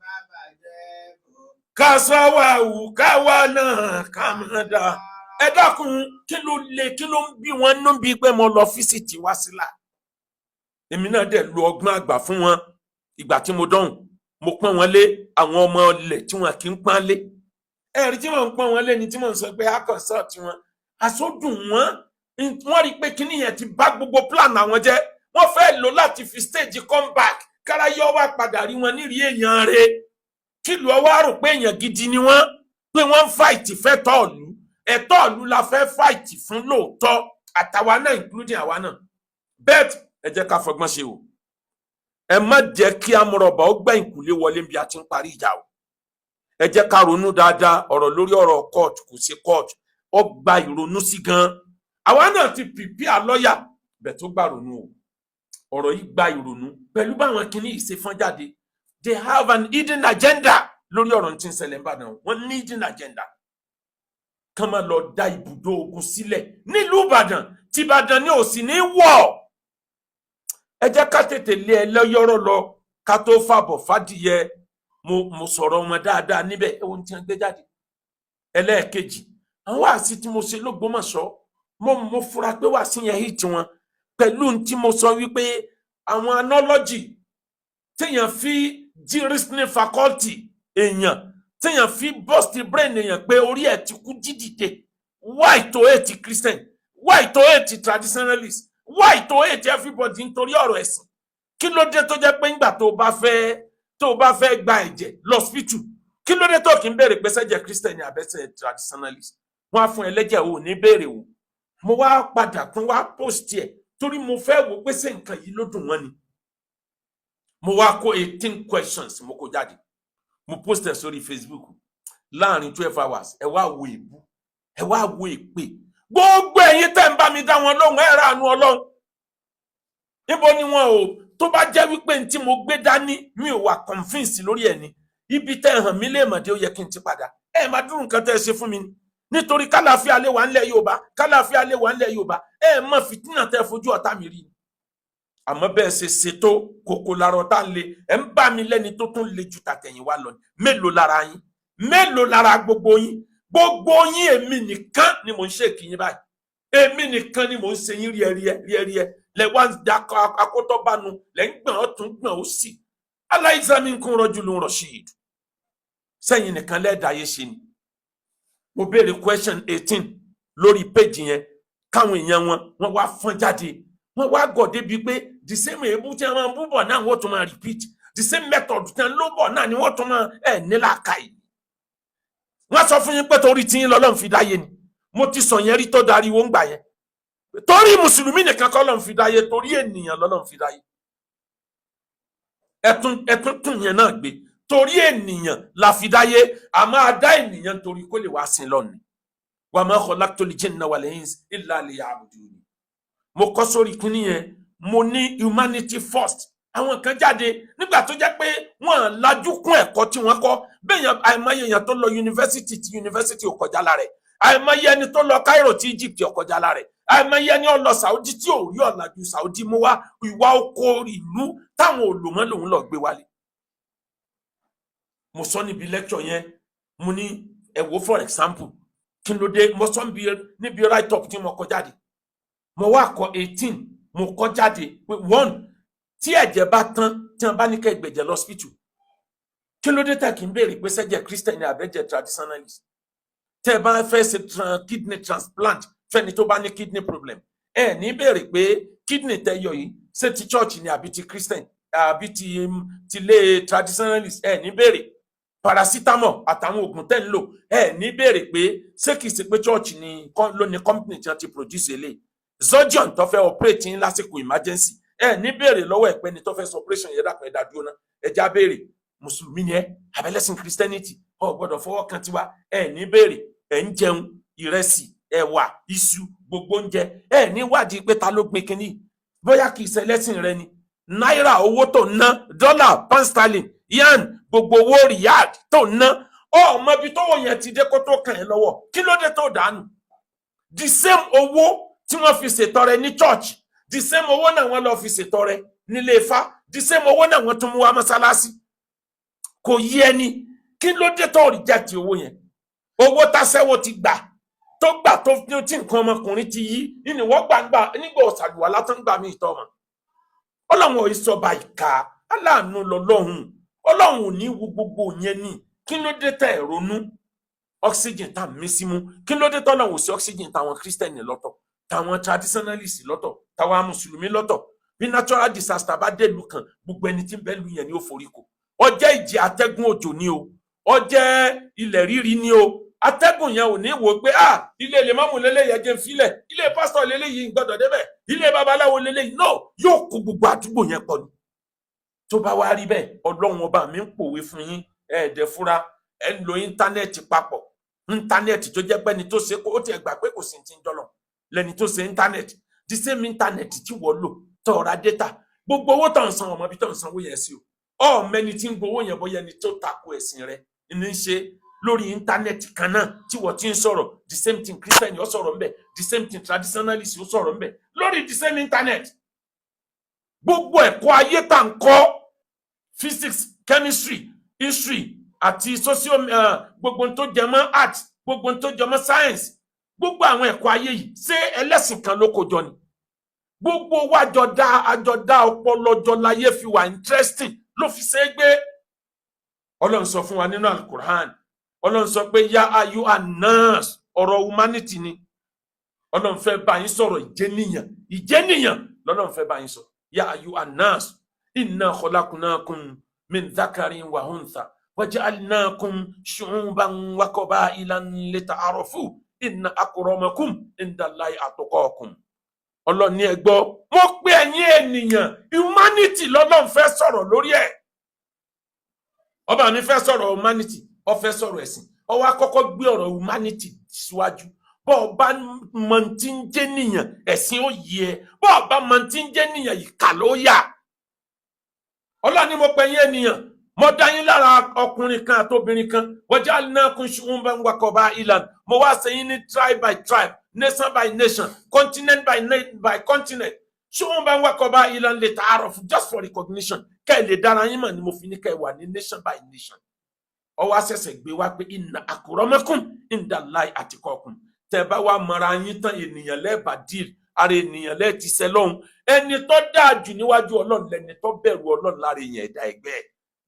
ká sọ wà wù káwa náà ká má dára. Ẹ dákun, kí ló lè, kí ló ń bí wọn nú bíi pé mo lọ visit Wásílà? Èmi náà dẹ̀ lo ọgbọ́n àgbà fún wọn. Ìgbà tí mo dọ̀hùn, mo pọ́n wọn lé, àwọn ọmọ ilẹ̀ tí wọn kì í pọ́n lé. Ẹ̀rí tí wọ́n ń pọ́n wọn lé ni tí wọ́n ń sọ pé a consult wọn. Àsọdùn wọn, wọ́n rí i pé kíní yẹn ti bá gbogbo plan àwọn jẹ́. Wọ́n fẹ́ lò láti fi stage comeback, káráyọ́ wá padà rí wọn nírìí èèyàn rẹ̀, kílùú ọwọ́ àrò pé èèyàn gidi ni wọ́n, pé wọ́n ń fight fẹ́ tọ́ọ̀lù. Ẹ̀tọ́ ìlú la fẹ́ fight fún lóòótọ́, àtàwa náà, including àwa náà. Bẹ́ẹ̀ ẹ jẹ́ ká fọgbọ́n ṣe o. Ẹ má jẹ́ kí amúrọ̀bà ó gbẹ̀yìn kùlé wọlé bí a ti ń parí ìjà o. Ẹ jẹ́ ká ronú dáadáa. Ọ̀rọ̀ lórí ọ̀rọ̀ court, kò sí court, ó gba ìrònú sí gan. Àwa náà ti prepare lọ́yà bẹ̀ tó gba ìrònú o. Ọ̀rọ̀ yìí gba ìrònú pẹ̀lú báwọn kinní yìí ṣe fọ́n jáde. They have an hidden agenda lórí ọ̀rọ̀ tí ń ṣẹlẹ̀ n'Ìbàdàn. Wọ́n ní hidden agenda kán máa lọ dá ibùdó ogun sílẹ̀ nílùú Ìbàdàn. Tìbàdàn ni ò sì ní wọ̀. Ẹ jẹ́ ká tètè lé ẹlẹ́yọ̀rọ̀ lọ ká tó fàbọ̀ fàdìyẹ. Mo sọ̀rọ̀ wọn dáadáa níbẹ̀. Ẹ wo ohun tí wọ́n gbé jáde. Ẹlẹ́ẹ̀kejì, àwọn wáàsí tí mo ṣe lÓgbómọ̀ṣọ́, mo fura pé wáàsí yẹn hit wọn pẹ̀lú ohun tí mo sọ wípé àwọn analogy téèyàn fi jí reasoning faculty èèyàn, téèyàn fi burst brain èèyàn pé orí ẹ̀ ti kú jídìde. Why to hate Christian? Why to hate traditionalist? Why to hate everybody nítorí ọ̀rọ̀ ẹ̀sìn? Kí ló dé? Kí ló dé tó jẹ́ pé ńgbà tó bá fẹ́ gba ẹ̀jẹ̀ lọ́sípítù, kí ló dé tó kì í béèrè pé sẹ́jẹ̀ Christian ni àbẹ́sẹ̀ traditionalist? Wọ́n á fún ẹlẹ́jẹ̀, ò ní béèrè wò. Mo wá padà tún wá post ẹ̀ torí mo fẹ́ wò pé ṣé nǹkan yìí ló dùn wọ́n ni. Mo wá kó 18 questions, mo kó jáde, mo post ẹ̀ sórí Facebook láàrin 12 hours. Ẹ wá wo èébú, ẹ wá wo èpè. Gbogbo ẹ̀yin tẹ́ ń bá mi dá wọn lóhùn, ẹ ra àánú Ọlọ́run. Níbo ni wọn ò tó bá jẹ́ wípé ní tí mo gbé dání, mi ò wà convince lórí ẹ̀ ni. Ibi tẹ́ ẹ hàn mí léèmọ̀dé, ó yẹ kí n ti padà. Ẹ máa dúró nǹkan tẹ́ ẹ ṣe fún mi ni nítorí kálàáfíà lè wà ńlẹ̀ Yorùbá, kálàáfíà lè wà ńlẹ̀ Yorùbá. Ẹ mọ fìtínà tẹ́ ẹ fojú ọ̀tá mi rí ni. Àmọ́ bẹ́ẹ̀ ṣe ṣètò kòkò lára ọ̀tá ń le, ẹ̀ ń bá mi lẹ́ni tó tún le ju tàtẹ̀yìnwá lọ ni. Mélòó lára yín? Mélòó lára gbogbo yín? Gbogbo yín, èmi nìkan ni mò ń ṣe kìyìn báyìí. Èmi nìkan ni mò ń ṣe yín ríẹríẹ ríẹríẹ. Lẹ wá ń da akótọ́bánu, lẹ ń gbọ̀n ọ̀tún, gbọ̀n ó sì. Aláìsàn mi ń kún rọjò ló ń rọ̀ sí ìdù sẹ́yìn nìkan lẹ́ẹ̀dáyé ṣe ni. Mo béèrè question 18 lórí péjì yẹn, káwọn èèyàn wọn, wọ́n wá fọ́n jáde, wọ́n wá gọ̀ débi pé the same èébú tí wọ́n máa ń bú bọ̀ náà, wọ́n tún máa repeat the same method tí wọ́n ló bọ̀ náà ni wọ́n tún máa ẹ̀ nílàkàyè. Wọ́n sọ fún yín pé torí tí yín lọ́lọ́run fi dáyé ni. Mo ti sọ yẹn rí tó dariwo ń gbà yẹn. Torí mùsùlùmí nìkan kọ́ lọ́run fi dáyé, torí ènìyàn lọ́lọ́run fi dáyé. Ẹtún tún yẹn náà gbé, torí ènìyàn la fi dáyé. A máa dá ènìyàn torí kó lè wá sin lọ́nà. Wa ma khalaqtul jinna wal insa illa liya'budun. Mo kọ́ sórí kínní yẹn, mo ní humanity first. Àwọn kan jáde nígbà tó jẹ́ pé wọ́n lajú kún ẹ̀kọ́ tí wọ́n kọ́ bẹ́ẹ̀ yẹn. Àìmọye èèyàn tó lọ yunifásitì tí yunifásitì ò kọjá lára ẹ̀. Àìmọye ẹni tó lọ Cairo tí Egypt ò kọjá lára ẹ̀. Àìmọye ẹni ó lọ Saudi tí ò rí ọ̀làjú Saudi mú wá. Ìwà oko ìlú táwọn olùmọ̀ lòun lọ gbé wálé. Mo sọ níbi lecture yẹn, mo ní ẹ wò, for example, kí ló dé? Mo sọ níbi write up tí mo kọ jáde, mo wá kọ 18, mo kọ jáde pé one, tí ẹ̀jẹ̀ bá tán, tí wọ́n bá ní kẹ́ gbẹ̀jẹ̀ lọ́sípítù, kí ló dé tẹ̀ kí n béèrè pé sẹ́jẹ̀ Christian ni àbẹ́jẹ̀ traditionalist? Tẹ́ ẹ bá fẹ́ ṣe kidney transplant fẹ́ni tó bá ní kidney problem, ẹ ní béèrè pé kidney tẹ́ yọ yìí, ṣé ti church ni àbí ti Christian àbí ti lé traditionalist? Ẹ ní béèrè. Paracetamol àtàwọn oògùn tẹ́ ń lò, ẹ ní béèrè pé ṣé kìí ṣe pé church ni ló ní company tí wọ́n ti produce eléyìí. Surgeon tó fẹ́ operate yín lásìkò emergency, ẹ ní béèrè lọ́wọ́ ẹ̀ pé ni tó fẹ́ sọ operation yẹn, dàpọ̀ ẹ̀dá dúró ná, ẹ já béèrè, mùsùlùmí ni ẹ àbẹ̀lẹ́sìn Christianity? Ọ gbọ́dọ̀ fọwọ́ kan tiwa. Ẹ ní béèrè. Ẹ ń jẹun ìrẹsì, ẹ̀wà, iṣu, gbogbo oúnjẹ, ẹ ní wádìí pé ta ló gbin kínní, bóyá kìí ṣe ẹlẹ́sìn rẹ ni. Náírà, owó tó ń ná, dọ́là, pound sterling, yen, gbogbo owó riyal tó ń ná, ọmọ ibi tó wọ yẹn ti dé kó tó kàn ẹ́ lọ́wọ́. Kí ló dé tó dànù? The same owó tí wọ́n fi ṣètọrẹ ní church, the same owó náà wọ́n lọ fi ṣètọrẹ nílé Ifá, the same owó náà wọ́n tún mú wá mọ́sálásí. Kò yí ẹni. Kí ló dé tó reject owó yẹn? Owó tásẹ́wó ti gbà, tó gbà tó tí nǹkan ọmọkùnrin ti yí nínú wọ́n gbàgbà nígbà ọ̀sàlùwà látọ̀ ń gbà mí ìtọ́ ọmọ. Ọlọ́run ò sọba ìka, aláàánú lọ́lọ́run. Ọlọ́run ò ní wo gbogbo yẹn ní. Kí ló dé tẹ̀ ronú oxygen tá a mí símú? Kí ló dé tọ́lọ́run ò sí oxygen táwọn Christian lọ́tọ̀, táwọn traditionalist lọ́tọ̀, táwọn mùsùlùmí lọ́tọ̀? Bí natural disaster bá dé ìlú kan, gbogbo ẹni tí ń bẹ lu yẹn ni ó forí ko. Ó jẹ́ ìjì atẹ́gùn òjò ni o, ó jẹ́ ilẹ̀ rírì ni o, atẹ́gùn yẹn ò ní wò pé, ah, ilé lèmọ́mù lélẹ́yìí, ẹjẹ́ ń filẹ̀, ilé pásítọ̀ lélẹ́yìí ń gbọ́dọ̀ débẹ̀, ilé babaláwo lélẹ́yìí. No, yóò kó gbogbo àdúgbò yẹn pọ̀ ni. Tó bá wá rí bẹ́ẹ̀, Ọlọ́run ọba mi ń pòwe fún yín, ẹ̀ẹ́dẹ̀ fúra. Ẹ̀ ń lo íńtánẹ́ẹ̀tì papọ̀, íńtánẹ́ẹ̀tì tó jẹ́ pẹ́ni tó ṣe, ó tiẹ̀ gbà pé kò sí ti ń dọ́lọ̀ lẹ́ni tó ṣe íńtánẹ́ẹ̀tì. The same íńtánẹ́ẹ̀tì tí wọ́n lò tó ra data, gbogbo owó tó ń san, ọmọ bí tó ń sanwó yẹn sí o, ọmọ ẹni tí ń gbowó yẹn, bóyá ẹni tó tako ẹ̀sìn rẹ ní í ṣe. Lórí íńtánẹ́ẹ̀tì kan náà tí wọ́n ti ń sọ̀rọ̀, the same thing Christian ó sọ̀rọ̀ ńbẹ̀, the same thing traditionalist ó sọ̀rọ̀ ńbẹ̀ lórí the same internet. Gbogbo ẹ̀kọ́ ayé tá ń kọ́, physics, chemistry, history àti social, gbogbo tó jẹ mọ́ art, gbogbo tó jẹ mọ́ science, gbogbo àwọn ẹ̀kọ́ ayé yìí, ṣé ẹlẹ́sìn kan ló kó jọ ni? Gbogbo wa jọ dá, àjọ dá ọpọlọ jọ láyé fi wà interesting, ló fi ṣe é gbé. Ọlọ́run sọ fún wa nínú Alukur'an, Ọlọ́run sọ pé ya ayu anas, ọ̀rọ̀ humanity ni Ọlọ́run fẹ́ bá yín sọ̀rọ̀. Ìjẹniyàn, ìjẹniyàn lọ́lọ́run fẹ́ bá yín sọ. Ya ayu anas, Inna khalaqnakum min dhakarin wa untha waja'alnakum shu'uban wa qaba'ilan lita'arafu inna akramakum indallahi atqakum. Ọlọ́run ní ẹ gbọ́, mo pé ẹ̀yin ènìyàn, humanity lọ́lọ́run fẹ́ sọ̀rọ̀ lórí ẹ̀. Ọba mi fẹ́ sọ̀rọ̀ humanity, ó fẹ́ sọ̀rọ̀ ẹ̀sìn, ó wá kọ́kọ́ gbé ọ̀rọ̀ humanity síwájú. Bọ́ ọ bá mọ tí ń jẹ́ nìyàn, ẹ̀sìn ó yẹ ẹ. Bọ́ ọ bá mọ tí ń jẹ́ nìyàn, ìkà ló yà. Ọlọ́run ní mo pè yín ènìyàn, mo dá yín lára ọkùnrin kan àtobìnrin kan. Waja'alnakum shu'uban wa qaba'ilan. Mo wá ṣe yín ní tribe by tribe, nation by nation, continent by continent. Shu'uban wa qaba'ilan lita'arafu, just for recognition, kẹ́ ẹ̀ lè dára yín mọ̀ ni mo fi ní kẹ́ ẹ wà ní nation by nation. Ó wá ṣẹ̀ṣẹ̀ gbé wá pé inna akramakum indallahi atqakum. Tẹ́ bá wá mọra yín tán, ènìyàn lẹ́ẹ̀bà deal, ara ènìyàn lẹ́ẹ̀ ti sẹ́ lọ́hùn. Ẹni tó dáa jù níwájú Ọlọ́run lẹni tó bẹ̀rù Ọlọ́run lára èèyàn ẹ̀dá ẹgbẹ́ ẹ̀.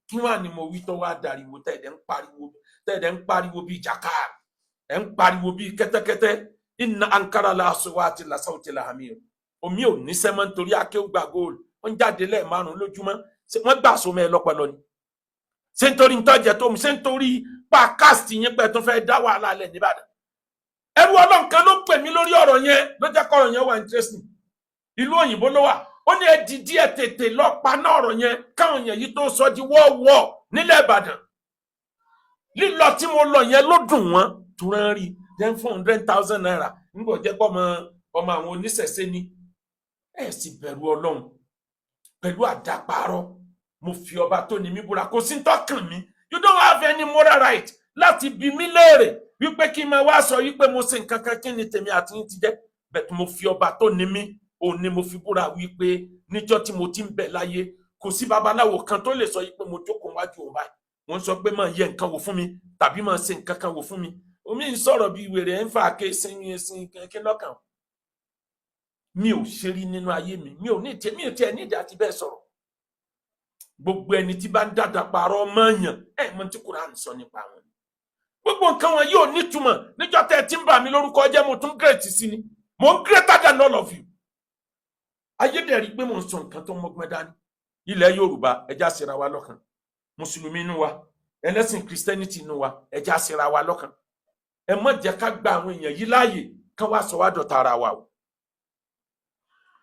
Kí wàá ni mo wí tó wá dariwo, tẹ̀dẹ̀ ń pariwo, tẹ̀dẹ̀ ń pariwo bíi jàkà, ẹ̀ ń pariwo bíi kẹ́tẹ́kẹ́tẹ́? Inna ankara la aswati la sawti la hamir. Omi ò ní sẹ́mọ́ nítorí akéwùgbà góòlù wọ́n jáde lẹ́ẹ̀márùn lójúmọ́. Wọ́n gbà sọmọ ẹ lọ́pọlọ ni? Ṣé nítorí ntọ́jẹ tó mu? Ṣé nítorí pa cast yín pẹ́ tó fẹ́ dá wàhálà lẹ̀ nìbàdàn? Ẹrú Ọlọ́run kan ló pè mí lórí ọ̀rọ̀ yẹn, ló jẹ́ kọ́rọ̀ yẹn wà interesting. Ìlú òyìnbó ló wà. Ó ní ẹ dìdí, ẹ tètè lọ paná ọ̀rọ̀ yẹn káwọn èèyàn yìí tó sọ di wọ́ọ̀wọ́ nílẹ̀ Ìbàdàn. Lílọ tí mo lọ yẹn ló dùn wọ́n tó rán rí then ₦400,000 nígbà jẹ́ pọ́ ọmọ ọmọ àwọn oníṣẹ̀ṣe ni. Ẹ sì bẹ̀rù Ọlọ́run pẹ̀lú àdáparọ́. Mo fi ọba tó ní mí búra, kò sí tọ́kàn mi. You don't have any moral right láti bi mí léèrè wípé kí n máa wá sọ wípé mo ṣe nǹkan kan. Kí ni tèmi àti yín ti jẹ́? Bẹ́ẹ̀ mo fi ọba tó ní mí, òun ni mo fi búra wípé níjọ́ tí mo ti ń bẹ láyé, kò sí babaláwo kan tó lè sọ wípé mo jókòó wájú òun báyìí, wọ́n sọ pé máa yẹ nǹkan wò fún mi tàbí máa ṣe nǹkan kan wò fún mi. Omi ń sọ̀rọ̀ bíi wèrè, ẹ̀ ń fà ké sin sin kí lọ́kàn mi ò ṣe rí nínú ayé mi. Mi ò ní tiẹ̀, mi ò tiẹ̀ nídìí àti bẹ́ẹ̀ sọ̀rọ̀. Gbogbo ẹni tí bá ń dàda parọ́ mọ́ọ̀yàn, ẹ̀ mọ̀ tí Kùránì sọ nípa wọn. Gbogbo nǹkan wọn yóò nítumọ̀. Níjọ́ tẹ́ ẹ ti ń bà mí lórúkọ jẹ́, mo tún great sí ni, mo ń greater than all of you. Ayédèrú pé mo ń sọ nǹkan tó mọ́gbọ́n dání. Ilẹ̀ Yorùbá, ẹja ṣera wa lọ́kàn. Mùsùlùmí inú wa, ẹlẹ́sìn Christianity inú wa, ẹja ṣera wa lọ́kàn. Ẹ má jẹ́ ká gba àwọn èèyàn yìí láàyè kán wá sọ wá dọ̀tá ara wa o.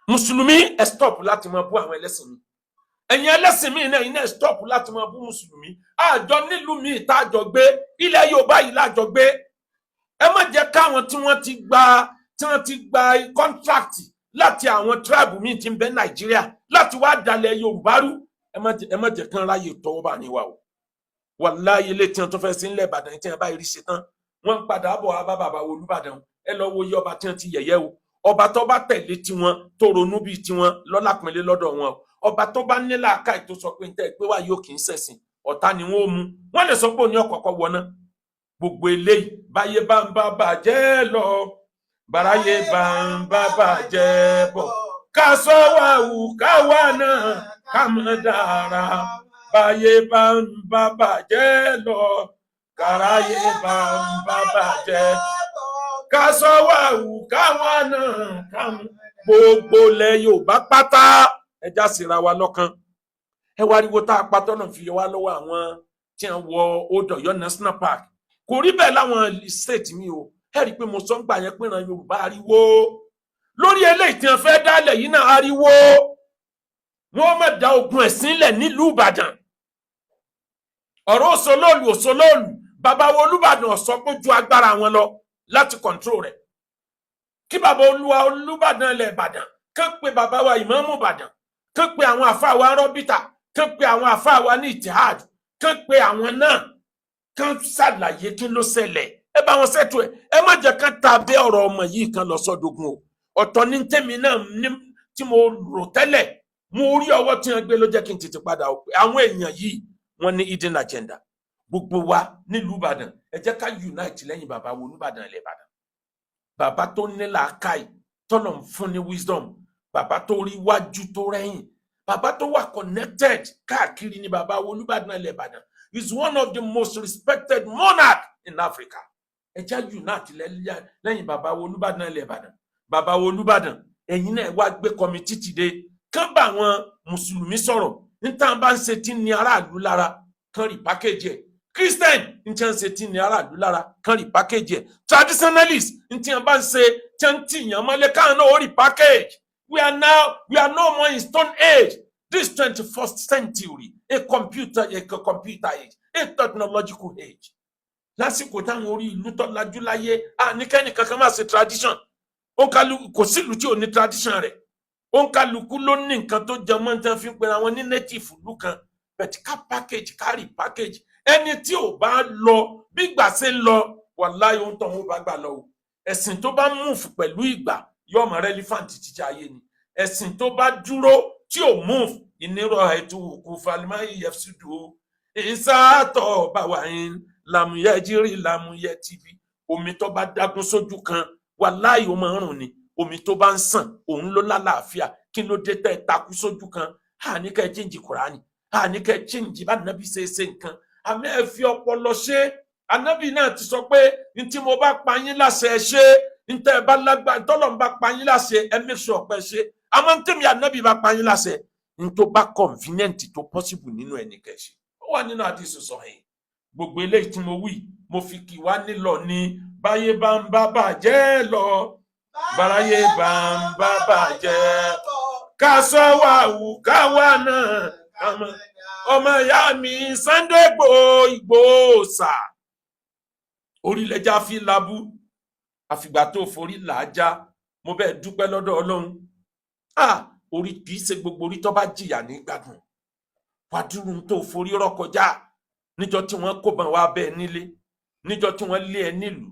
Mùsùlùmí, ẹ stop láti máa bú àwọn ẹlẹ́sìn mi. Ẹ̀yin ẹlẹ́sìn mi náà, ẹ̀yin náà stop láti máa bú mùsùlùmí. Àjọ nílùú mi tá àjọ gbé, ilẹ̀ Yorùbá yìí lájọ gbé. Ẹ má jẹ́ káwọn tí wọ́n ti gba contract láti àwọn tribe míì tí ń bẹ Nàìjíríà láti wá dalẹ̀ Yorùbá rú. Ẹ má jẹ́ kán ráyè tọwọ́ bá ní wa o. Wàláyé, ilé tí wọ́n tún fẹ́ sí ńlẹ̀ Ìbàdàn tí wọ́n bá rí ṣe tán, wọ́n ń padà bọ̀ wá bá bàbá wo Olúbàdàn. Ẹ lọ wo iye ọba tí wọ́n ti yẹ̀yẹ́ o. Ọba tó bá tẹ̀lé tiwọn, tó ronú bíi tiwọn lọ́lápínlẹ̀ lọ́dọ̀ wọn o. Ọba tó bá ní làákàyè tó sọ pé níta pé wá yóò kì í ṣẹ̀sìn, ọ̀tá ni wọ́n ó mú. Wọ́n lè sọ pé òní ọ̀kọ̀ọ̀kọ̀ wọná. Gbogbo eléyìí, báyé bá ń bá bàjẹ́ lọ, bàráyé bá ń bá bàjẹ́ bọ̀, ká sọ wà wù káwa náà ká mọ̀ dára. Báyé bá ń bá bàjẹ́ lọ, kàráyé bá ń bá bàjẹ́, ká sọ wà wù káwa náà ká mọ̀. Gbogbo ilẹ̀ Yorùbá pátá, ẹja síra wa lọ́kàn. Ẹ wá ariwo tá a pa tọ́nà fi yọ wá lọ́wọ́ àwọn tí wọ́n wọ Old Ọ̀yọ́ National Park. Kò rí bẹ́ẹ̀ láwọn state mi o. Ẹ rí i pé mo sọ ń gbà yẹn pé ìran Yorùbá, ariwo lórí eléyìí tí wọ́n fẹ́ dálẹ̀ yìí náà, ariwo wọ́n má da ogun ẹ̀sìn lẹ̀ nílùú Ìbàdàn. Ọ̀rọ̀ òṣòlóòlù òṣòlóòlù, bàbá wo Olúbàdàn ọ̀sọ́ pé ju agbára wọn lọ láti control rẹ̀. Kí bàbá olúwa Olúbàdàn ilẹ̀ Ìbàdàn kán pe bàbá wa ìmáàmù Ìbàdàn, kán pe àwọn àfáà wa rọ́bìtà, kán pe àwọn àfáà wa ní ìtìhad, kán pe àwọn náà, kán ṣàlàyé kí ló ṣẹlẹ̀. Ẹ bá wọn ṣètò ẹ. Ẹ má jẹ́ kán ta abẹ́ ọ̀rọ̀ ọmọ yìí kan lọ sọ́dọ̀gùn o. Ọ̀tọ̀ ní tèmi náà ní tí mo rò tẹ́lẹ̀. Mo rí ọwọ́ tí wọ́n gbé ló jẹ́ kí n tètè padà o. Àwọn èèyàn yìí, wọ́n ní hidden agenda. Gbogbo wa nílùú Ìbàdàn, ẹ jẹ́ ká unite lẹ́yìn bàbá wo Olúbàdàn ilẹ̀ Ìbàdàn, bàbá tó ní làákàyè, tọ́nà ń fún ní wisdom, bàbá tó rí wájú tó rẹ́yìn, bàbá tó wà connected káàkiri ní bàbá wo Olúbàdàn ilẹ̀ Ìbàdàn. Is one of the most respected monarch in Africa. Ẹ jẹ́ unite lẹ́yìn bàbá wo Olúbàdàn ilẹ̀ Ìbàdàn. Bàbá wo Olúbàdàn, ẹ̀yin náà wá gbé committee dìde kán bá àwọn mùsùlùmí sọ̀rọ̀. Níta bá ń ṣe tí ní aráàlú lára, kan rí package ẹ̀. Christian, ní tí wọ́n ń ṣe tí ní aráàlú lára, kan rí package ẹ̀. Traditionalist, ní tí wọ́n bá ń ṣe tí wọ́n ń tìyàn mọ́lẹ̀, káwọn náà ó rí package. We are no more in stone age. This 21st century, a computer age, a technological age. Lásìkò táwọn orí ìlú tó lajú láyé, àníkẹ́ni kankan máa ṣe tradition. Òǹkàlùkù, kò sílùú tí ò ní tradition rẹ̀. Òǹkàlùkù ló ní nǹkan tó jẹ mọ́ tí wọ́n fi ń pera wọn ní native ìlú kan, but ká package, ká rí package. Ẹni tí ò bá lọ bí ìgbà ṣe ń lọ, wàláhì, ohun tó ń bá gbà lọ o. Ẹ̀sìn tó bá move pẹ̀lú ìgbà yóò mọ relevant títí ayé ni. Ẹ̀sìn tó bá dúró tí ò move, ìnírọ̀ ètò òkú falimá yẹfṣudu ìsàtọ̀ báwa ń làmúyẹ jírí làmúyẹ tìbí. Omi tó bá dágún sójú kan, wàláhì, ó máa ń rùn ni. Omi tó bá ń sàn, òun ló lálàáfíà. Kí ló dé tẹ́ ẹ takú sójú kan? Àní kẹ́ ẹ change Kùránì, àní kẹ́ ẹ change bá nàbí ṣe é ṣe nǹkan, àmì ẹ fi ọpọlọ ṣe. Ànábì náà ti sọ pé ní tí mo bá pa yín láṣẹ, ẹ ṣe. Ní tẹ́ ẹ bá lágbá tọ́lọ̀ ń bá pa yín láṣẹ, ẹ make sure pé ṣe. Àmọ́ ní tèmi ànábì bá pa yín láṣẹ, ní tó bá convenient, tó possible nínú ẹ̀ ní kẹ́ ṣe. Ó wà nínú àdìsí sọ̀hìn. Gbogbo eléyìí tí mo wí, mo fi kì wá nílọ ní báyé bá ń bá bàjẹ́ lọ, báráyé bá ń bá bàjẹ́, ká sọ wà wù ká wà náà ká mọ. Ọmọ ìyá mi Sunday Igboho, Ìgbòho sà, orílẹ̀-èdè fi labú àfìgbà tó forí làájá. Mo bẹ́ẹ̀ dúpẹ́ lọ́dọ̀ Ọlọ́run. Ah, orí kì í ṣe gbogbo orí tó bá jìyà ní gbádùn. Wàdúrú tó forí rọ kọjá níjọ́ tí wọ́n kó bàn wá bẹ́ẹ̀ nílé, níjọ́ tí wọ́n lé ẹ nílùú,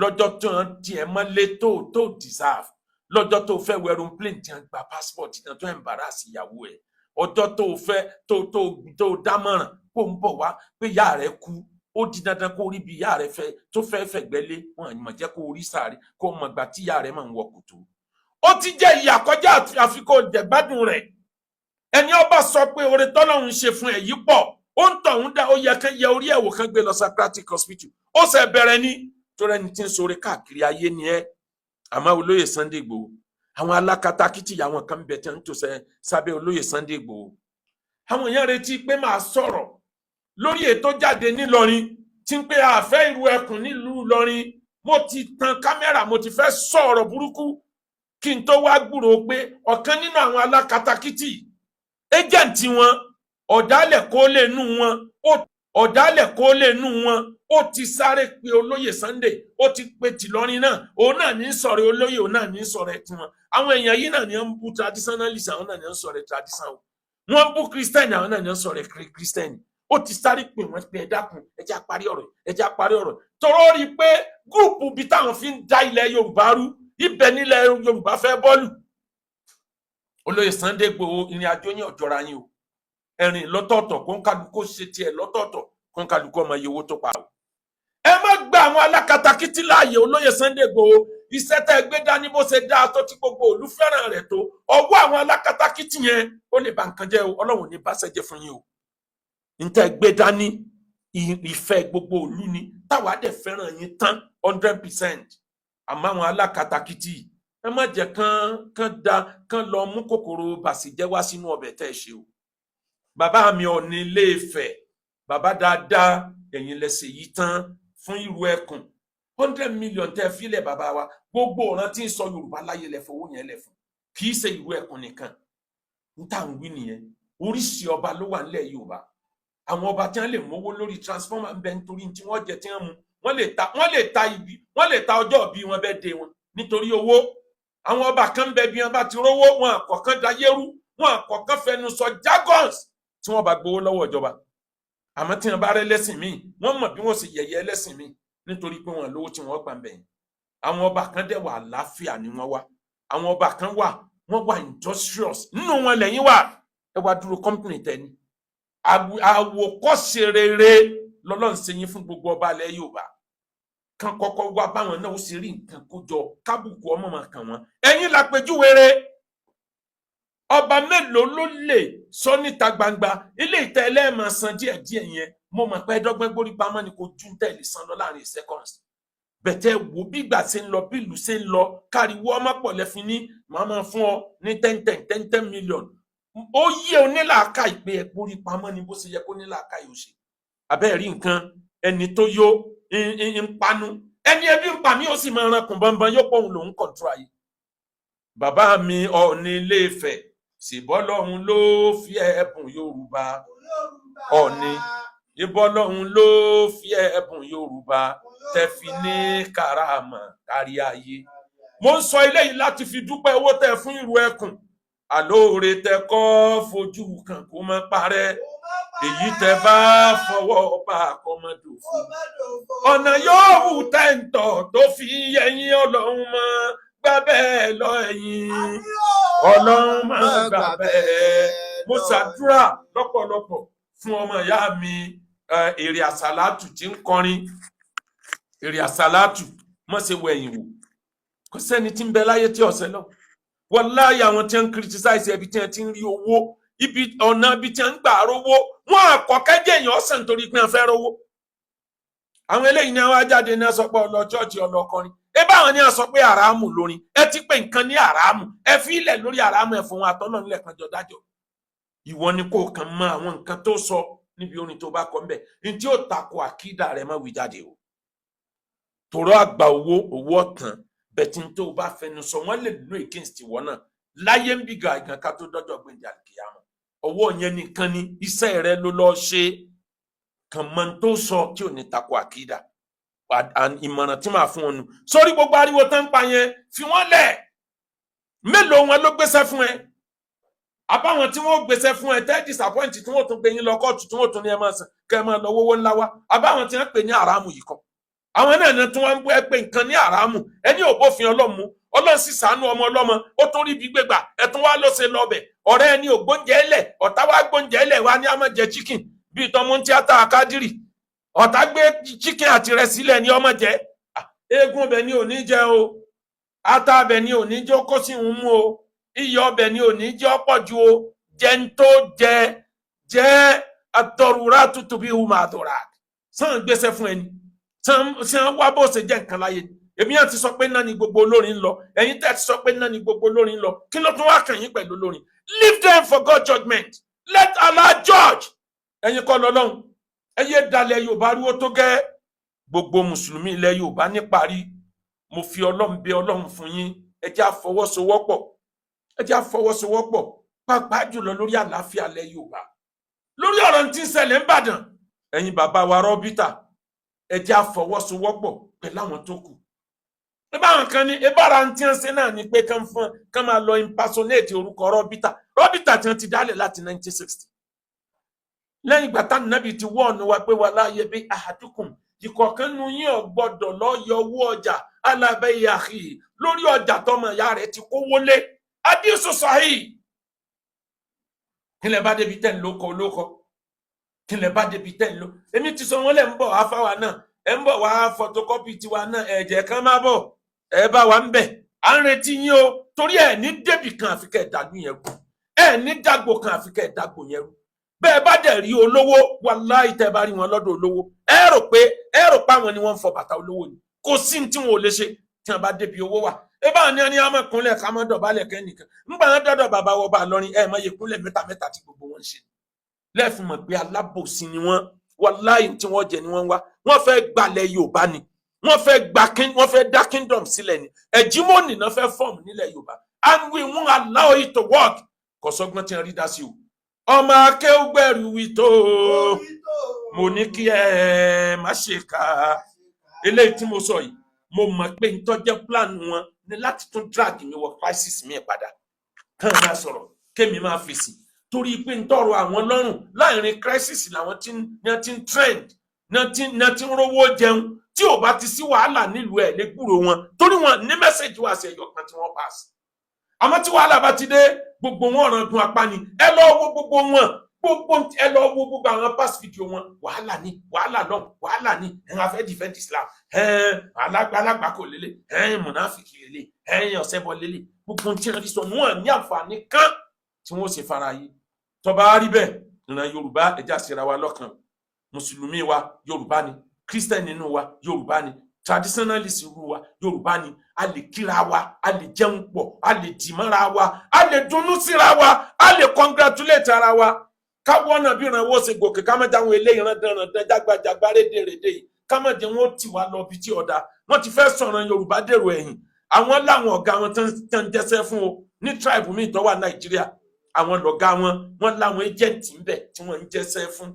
lọ́jọ́ tí wọ́n tiẹ̀ mọ́lé tó deserve, lọ́jọ́ tó fẹ́ wọ aeroplane tí wọ́n gba passport tí wọ́n tó embarrass ìyàwó ẹ̀, ọjọ́ tó fẹ́ tó dámọ̀ràn kó ń bọ̀ wá pé ìyá rẹ̀ kú, ó di dandan kó rí bí ìyá rẹ̀ fẹ́ tó fẹ́ fẹ̀gbẹ́ lé wọn mọ̀ jẹ́ kó rí sáré kó mọ̀ gbà tí ìyá rẹ̀ máa ń wọ kòtò. Ó ti jẹ́ ìyà kọjá, àfi kó jẹ̀gbádùn rẹ̀. Ẹni ọba sọ pé oore tọ́lọ́run ṣe fún ẹ̀ yìí pọ̀, ó ń tọ̀hún dá, ó yẹ kán yẹ orí ẹ̀ wò, kán gbé lọ psychiatric hospital. Ó ṣe bẹ̀rẹ̀ ní torí ẹni tí ń sọ̀rọ̀ káàkiri ayé ni ẹ́. Àmọ́ olóyè Sunday Igboho, àwọn alákatakítí, àwọn kan bẹ tí wọ́n ń tò sábẹ́ olóyè Sunday Igboho. Àwọn èèyàn retí pé màá sọ̀rọ̀ lórí ètò jáde nílọrin tí ń pé àfẹ́ ìrù ẹkùn nílùú Ìlọrin. Mo ti tan kámẹ́rà, mo ti fẹ́ sọ̀rọ̀ burúkú kí n tó wá gbúròó pé ọ̀kan nínú àwọn alákatakítí, agent wọn, ọ̀dàlẹ̀ kó lè nú wọn, ó ọ̀dàlẹ̀ kó lè nú wọn, ó ti sáré pe olóyè Sunday, ó ti pe tìlọrin náà. Òun náà ní sọ̀rọ̀ olóyè, òun náà ní sọ̀rọ̀ ẹ̀ tiwọn. Àwọn èèyàn yìí náà ní ń bú traditionalist, àwọn náà ní ń sọ̀rọ̀ tradition, wọ́n bú Christian, àwọn náà ní ń sọ̀rọ̀ Christian. Ó ti sáré pè wọ́n pé, "Ẹ dákun, ẹ jẹ́ á parí ọ̀rọ̀, ẹ jẹ́ á parí ọ̀rọ̀." Tọrọ rí i pé group bíi táwọn fi ń da ilẹ̀ Yorùbá rú, ibẹ̀ nílẹ̀ Yorùbá fẹ́ bọ́ọ̀lù. Olóyè Sunday Igboho, ìrìn àjò yín ọ̀jọ̀ra yín o. Ẹ̀rìn lọ́tọ̀ọ̀tọ̀, kó ń kálukú ṣe tiẹ̀ lọ́tọ̀ọ̀tọ̀, kó ń kálukú ọmọ iye owó tó pa o. Ẹ má gba àwọn alákatakítí láàyè. Olóyè Sunday Igboho, iṣẹ́ tẹ́ ẹ gbé dání, bó ṣe dáa tó, tí gbogbo òlú fẹ́ràn rẹ̀ tó, ọwọ́ àwọn alákatakítí yẹn, ó lè ba nǹkan jẹ́ o. Ọlọ́run ní bá ṣẹ́jẹ́ fún yín o. Níta ẹ gbé dání, ìfẹ́ gbogbo òlú ni, táwa dẹ̀ fẹ́ràn yín tán 100%. Àmọ́ àwọn alákatakítí, ẹ má jẹ́ kán kán da kán lọ mú kòkòrò bàṣìjẹ́ wá sínú ọbẹ̀ tẹ́ ẹ ṣe o. Bàbá mi, Ọ̀ọ̀ni Ilé-Ifẹ̀, bàbá dáadáa, ẹ̀yin lẹ́sẹ̀ yìí tán fún ìrù ẹkùn. 100 million tẹ́ ẹ fílẹ̀, bàbá wa, gbogbo ọ̀ràn tí ń sọ Yorùbá láyé lẹ fowó yẹn lẹ̀ fún, kì í ṣe ìrù ẹkùn nìkan. Ń tà ń wí nìyẹn. Oríṣi ọba ló wà nílẹ̀ Yorùbá. Àwọn ọba tí wọ́n lè mówó lórí transformer ń bẹ, nítorí tí wọ́n jẹ, tí wọ́n mu, wọ́n lè ta ibi, wọ́n lè ta ọjọ́ bí wọ́n bẹ́ẹ̀ dé wọn nítorí owó. Àwọn ọba kan ń bẹ, bí wọ́n bá ti rówó wọn, àkọ́kàn dayérú wọn, àkọ́kàn fẹnu sọ jargons tí wọ́n bá gbowó lọ́wọ́ ìjọba. Àmọ́ tí wọ́n bá rẹ́ lẹ́sìn míì, wọ́n mọ̀ bí wọ́n ṣe yẹ̀yẹ́ ẹlẹ́sìn míì nítorí pé wọ́n lówó tí wọ́n gbà ń bẹ̀yìn. Àwọn ọba kan dẹ̀ wà, àlàáfíà ni wọ́n wá. Àwọn ọba kan wà, wọ́n wà industrious. Nínú wọn lẹ́yìn wà. Ẹ wá dúró company tẹ́ni àwòkọ́ṣe rere lọ́lọ́run ṣe yín fún gbogbo ọba ilẹ̀ Yorùbá. Kan kọ́kọ́ wá báwọn náà ó sì rí nǹkan kó jọ kábùkù ọmọ máa kàn wọ́n. Ẹ̀yin làpèjúwe rẹ̀. Ọba mélòó ló lè sọ níta gbangba ilé ìtẹ́ ẹlẹ́ẹ̀mọ̀ san díẹ̀díẹ̀ yẹn? Mo mọ̀ pé ẹ̀dọ́gbọ́n gbórí pamọ́ ni, kò ju tẹ̀lé san lọ láàrin seconds bẹ̀tẹ̀. Wò bí ìgbà ṣe ń lọ, bí ìlú ṣe ń lọ, káriwo ọmọ pọ̀ lẹ́fin ní màá máa fún ọ ní 10 10 10 10 million. Ó yé onílàákà ìpè ẹ pórí pamọ́ ni bó ṣe yẹ kó nílàákà yóò ṣe. Abẹ́ẹ̀ rí nǹkan, ẹni tó yó ń panu, ẹni ẹbí ń pa mí, ó sì máa rankùn bọ́nbọ́n, yóò pọ̀ òun lòún control ayé. Bàbá mi, Ọọ̀ni Ilé-Ifẹ̀, ṣèbọ́lọ́hun ló fi ẹ̀bùn Yorùbá. Ọọ̀ni, ìbọ́lọ́hun ló fi ẹ̀bùn Yorùbá tẹ́ fi ní karama kárí ayé. Mo ń sọ eléyìí láti fi dúpẹ́ owó tẹ́ fún ìrù ẹkùn, àlóore tẹ́ kọ́ fojú kan kó má parẹ́, èyí tẹ́ bá fọwọ́ bá kọ́mọdò fún ọ̀nà yóò wù tẹ́ǹtọ̀ tó fi yẹ̀yìn. Ọlọ́run mọ́ gbà bẹ́ẹ̀ lọ ẹ̀yìn, Ọlọ́run mọ́ gbà bẹ́ẹ̀. Mo ṣàdúrà lọ́pọ̀lọpọ̀ fún ọmọ ìyá mi, Èrè Àsàlátù tí ń kọrin. Èrè Àsàlátù, mọ̀ ṣe wẹ̀yìn wò, kò sẹ́ni tí ń bẹ láyé tí ọ̀sẹ̀ lọ. Wàláyé, àwọn tí ń criticize ẹbí tí wọ́n ti ń rí owó, ibi ọ̀nà ibi tí wọ́n ń gbà rówó, wọn àkọ́kẹ́jẹ́ èèyàn ọ̀sán nítorí pé wọ́n fẹ́ rówó. Àwọn eléyìí ni àwọn ajáde ní sọ pé ọlọ church, ọlọkọrin ẹ báwọn ní sọ pé àràmù lórin. Ẹ ti pè nǹkan ní àràmù, ẹ fi ilẹ̀ lórí àràmù, ẹ fún wọn àtọ́nà nílẹ̀ kan jọ dájọ́. Ìwọ ni kò kàn mọ àwọn nǹkan tó sọ níbi orin tó bá kọ ńbẹ ní tí ó tako àkídà rẹ, má wí jáde o. Tòrọ àgbà owó, owó ọ̀tàn bẹ̀tí tó o bá fẹnu sọ, wọ́n lè lo against ìwọ náà láyé ń bí gàgàn ká tó dọ́jọ́ gbẹ̀ndẹ̀ àlùkìyàmọ̀. Ọwọ́ yẹn nìkan ni iṣẹ́ rẹ ló lọ́ọ́ ṣe, kàn mọ tó sọ tí ò ní tako àkídà. Ìmọ̀ràn tí màá fún ọ nù. Sórí gbogbo ariwo tó ń pa yẹn, fi wọ́n lẹ̀. Mélòó wọn ló gbéṣẹ́ fún ẹ? Àbáwọn tí wọ́n gbéṣẹ́ fún ẹ tẹ́ disappoint, tí wọ́n tún gbé yín lọ kóòtù, tí wọ́n tún ní ẹ máa san, kẹ́ ẹ máa lọ wówó ńlá wá. Àbáwọn tí wọ́n pè ní àràmù yìí kọ́, àwọn náà ní tí wọ́n ń pè nǹkan ní àràmù. Ẹni ò bófin Ọlọ́mù, Ọlọ́run sì ṣàánú ọmọ ọlọ́mọ, ó tún rí ibi gbégbà, ẹ tún wá ló ṣe lọ́bẹ̀. Ọ̀rẹ́ ẹni ò gbóúnjẹ lẹ̀, ọ̀tá wá gbóúnjẹ lẹ̀ wá ní a máa jẹ chicken bíi tọmọ tíátà akádìrì. Ọ̀tá gbé chicken àti rẹ̀ sílẹ̀ ní ọmọ jẹ. Eégún ọbẹ̀ ni ò ní jẹ o, ata ọbẹ̀ ni ò ní jẹ́ kó sì ń mú o, iyọ̀ ọbẹ̀ ni ò ní jẹ́ ọ̀pọ̀ ju o. Jẹ́ ń tó jẹ jẹ́ àtọ̀rùrà tutù bí hùmà àdọ̀rà sàn gbéṣẹ́ fún ẹni sàn wá bó ṣe jẹ́ nǹkan láyé. Èmi àti sọ pé náà ni gbogbo olórin ń lọ. Ẹ̀yin tẹ́ ti sọ pé náà ni gbogbo olórin ń lọ, kí ló tún wá kàn yín pẹ̀lú olórin? Leave them for God judgment. Let Allah judge. Ẹ̀yin kọ́ lọ́lọ́run. Ẹ yé dalẹ̀ Yorùbá, ariwo tó gẹ́. Gbogbo mùsùlùmí ilẹ̀ Yorùbá níparí, mo fi Ọlọ́run bẹ̀ Ọlọ́run fún yín, ẹ jẹ́ á fọwọ́sowọ́pọ̀, ẹ jẹ́ á fọwọ́sowọ́pọ̀, pàápàá jùlọ lórí àlàáfíà ilẹ̀ Yorùbá, lórí ọ̀rọ̀ tí ń ṣẹlẹ̀ ń bàdàn. Ẹ̀yin bàbá wa rọ́bítà, ẹ jẹ́ á fọwọ́sowọ́pọ̀ pẹ̀lú àwọn tó kù. Ebe àwọn kan ní ebára tí wọ́n ṣe náà ni pé kán fún kán máa lọ impersonate orúkọ rọ́bítà, rọ́bítà tí wọ́n ti dálẹ̀ láti 1960, lẹ́yìn ìgbà táwọn nàbì ti wọ́ọ̀nù wa pé wà láàyè bí ahadukum, ìkọ̀ọ̀kan nu yín ò gbọ́dọ̀ lọ yọ owó ọjà alábẹ́yẹ àhì lórí ọjà tọmọ ìyá rẹ̀ ti kówó lé. Hadisu sahih. Kí lẹ bá débi tẹ́ ń lóko olóko? Kí lẹ bá débi tẹ́ ń ló? Èmi ti sọ wọn lẹ̀ ń bọ̀ afáwa náà, ẹ̀ ń bọ̀ wá photocopy tiwa náà, ẹ̀jẹ̀ kan má bọ̀, ẹ bá wa ń bẹ̀, à ń retí yín o. Torí ẹ̀ ní débì kan àfi kẹ́ ẹ̀ dàgbù yẹn rú, ẹ̀ ní dàgbò kan àfi kẹ́ ẹ̀ dàgbò yẹn rú. Bẹ́ẹ̀ bá dẹ̀ rí olówó, wàláhì, tẹ́ bá rí wọn lọ́dọ̀ olówó, ẹ rò pé àwọn ni wọ́n ń fọ bàtà olówó ni. Kò sí ní tí wọn ò lè ṣe tí wọn bá débi owó wà. Ẹ bá ní ẹni àmọ́ kúnlẹ̀ ká mọ́ dọ̀bálẹ̀ kẹ́nìkan ńgbà wọn dọ́dọ̀ bàbá wọ bá lọ́rin, ẹ mọ̀ iye kúnlẹ̀ mẹ́ta mẹ́ta tí gbogbo wọn ń ṣe lẹ́ẹ̀fún mọ̀ pé alábòsí ni wọ́n. Wàláhì, tí wọ́n jẹ ni wọ́n wá. Wọ́n fẹ́ gbalẹ̀ Yorùbá ni, wọ́n fẹ́ gba, wọ́n fẹ́ dá kingdom sílẹ̀ ni. Hegemony náà fẹ́ form nílẹ̀ Yorùbá, and we won't allow it to work. Kò sọ́gbọ́n tí wọ́n rí dá sí o. Ọmọ akéwùgbẹ̀rù wí tó, mo ní kí ẹ má ṣe kà á. Eléyìí tí mo sọ yìí, mo mọ̀ pé ntọ́jẹ́ plan wọn ni láti tún drag mi wọ crisis mi padà, kàn máa sọ̀rọ̀ kémi máa fèsì, torí pé ntọ́rọ̀ àwọn lọ́rùn láàrin crisis làwọn tí ní ti ń trend, ní ti ń rówó jẹun. Tí ò bá ti sí wàhálà nílùú, ẹ̀ lè gbúrò wọn, torí wọn ní message wá sí ẹyọ kan tí wọ́n pass. Àmọ́ tí wàhálà bá ti dé, gbogbo wọn ọ̀ràn gun apá ni. Ẹ lọ wo gbogbo wọn, gbogbo ẹ lọ wo gbogbo àwọn past video wọn. Wàhálà ni, wàhálà lọ, wàhálà ni. Ẹ ń afẹ́ defend Islam, ẹ alágbàlagbà kò lélẹ̀, ẹ mùnáfìkì lélẹ̀, ẹ ọ̀sẹ̀bọ lélẹ̀. Gbogbo tí wọn fi sọ wọn ní àǹfààní kan tí wọn ó ṣe fara yìí. Tó bá rí bẹ́ẹ̀, ìran Yorùbá, ẹja ṣera wa lọ́kàn. Mùsùlùmí wa, Yorùbá ni. Christian nínú wa, Yorùbá ni. Traditionalist irú wa, Yorùbá ni, a lè kíra wa, a lè jẹun pọ̀, a lè dìmọ́ra wa, a lè dunnú síra wa, a lè congratulate ara wa. Káwọ́ náà bí ìrànwọ́ ṣe gòkè, ká má jáwọn eléyìí rán dandan jágbajàgba rédèrèdè yìí, ká má jẹ́ wọn ó tì wá lọ bí tí ọ̀dà. Wọ́n ti fẹ́ sọ̀rọ̀ Yorùbá dèrò ẹ̀yìn. Àwọn láwọn ọ̀gá wọn tán ń jẹ́sẹ́ fún o ní tribe míì tó wà Nàìjíríà. Àwọn lọ̀gá wọn, wọ́n láwọn agent ń bẹ̀ tí wọ́n ń jẹ́sẹ́ fún.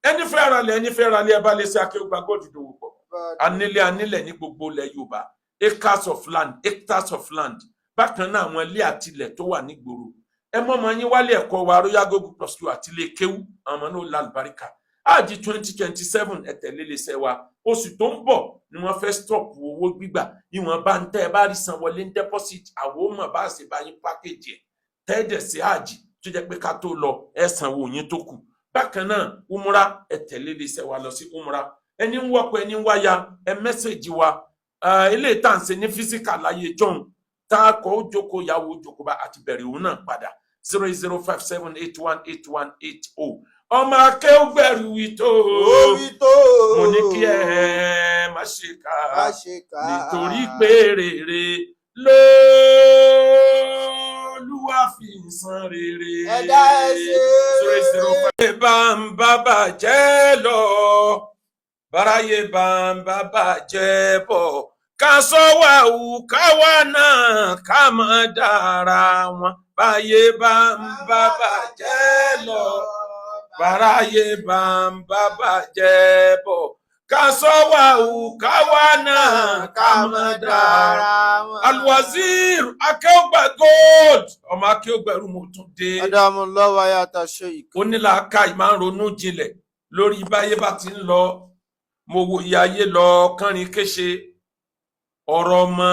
Ẹni fẹ́ ralẹ̀, ẹni fẹ́ ralẹ̀, ẹ bá lè ṣe Akéwùgbà Gold dòwò pọ̀. Anílẹ̀, anílẹ̀ ní gbogbo ilẹ̀ Yorùbá, acres of land, hectares of land. Bákan náà, àwọn ilé àtilẹ̀ tó wà nígboro. Ẹ mọ́ ọmọ yín wálé ẹ̀kọ́ wa, Royal Gold Plus Two àti ilé kéwú. Àwọn ọmọ náà lálùbáríkà. Áàjì 2027, ẹ tẹ̀lé iléeṣẹ́ wa. Oṣù tó ń bọ̀ ni wọ́n fẹ́ stop owó gbígbà. Ìwọ̀n bá ń tẹ́ ẹ bá rí san wọlé ní deposit, àwọn ò mọ̀ bá ṣe bá yín package ẹ̀ tẹ́ẹ̀dẹ̀ sí àjì, tó jẹ́ pé ká tó lọ, ẹ sanwó yín tó kù. Bákan náà, umra, ẹ tẹ̀lé iléeṣẹ́ wa lọ sí umra. Ẹni ń wọ́pọ̀, ẹni ń wáya, ẹ message wa. Eléyìí tá à ń ṣe ní physical láyé jọ̀hún, tá a kọ́ ó jókòó, ìyàwó jókòó bá àti bẹ̀rẹ̀ òun náà padà. 08057818180. Ọmọ akéwùgbẹ̀rù wí tó. Orí tó. Mo ní kí ẹ má ṣe kà má ṣe kà. Nítorí pé rere lÓlúwa fi ń san rere. Ẹ̀dá ẹ ṣe. 005. Bá ń bá bàjẹ́ lọ, báráyé bá ń bá bàjẹ́ bọ̀, ká sọ wà wù káwa náà ká má dára wọn. Báyé bá ń bá bàjẹ́ lọ, báráyé bá ń bá bàjẹ́ bọ̀, ká sọ wà wù káwa náà ká má dára. Wọn. Alwazir Akéwùgbà Gold, ọmọ akéwùgbẹ̀rù, mo tún dé. Adamu lọ́wọ́ ayáta ṣe ìkọ́. Onílàákàyè máa ń ronú jinlẹ̀ lórí báyé bá ti ń lọ. Mo wo ìyá ayé lọ kánrin kéṣe. Ọ̀rọ̀ ọmọ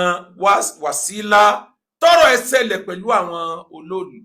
Wàsílà tọrọ ẹ ṣẹlẹ̀ pẹ̀lú àwọn olóòlù.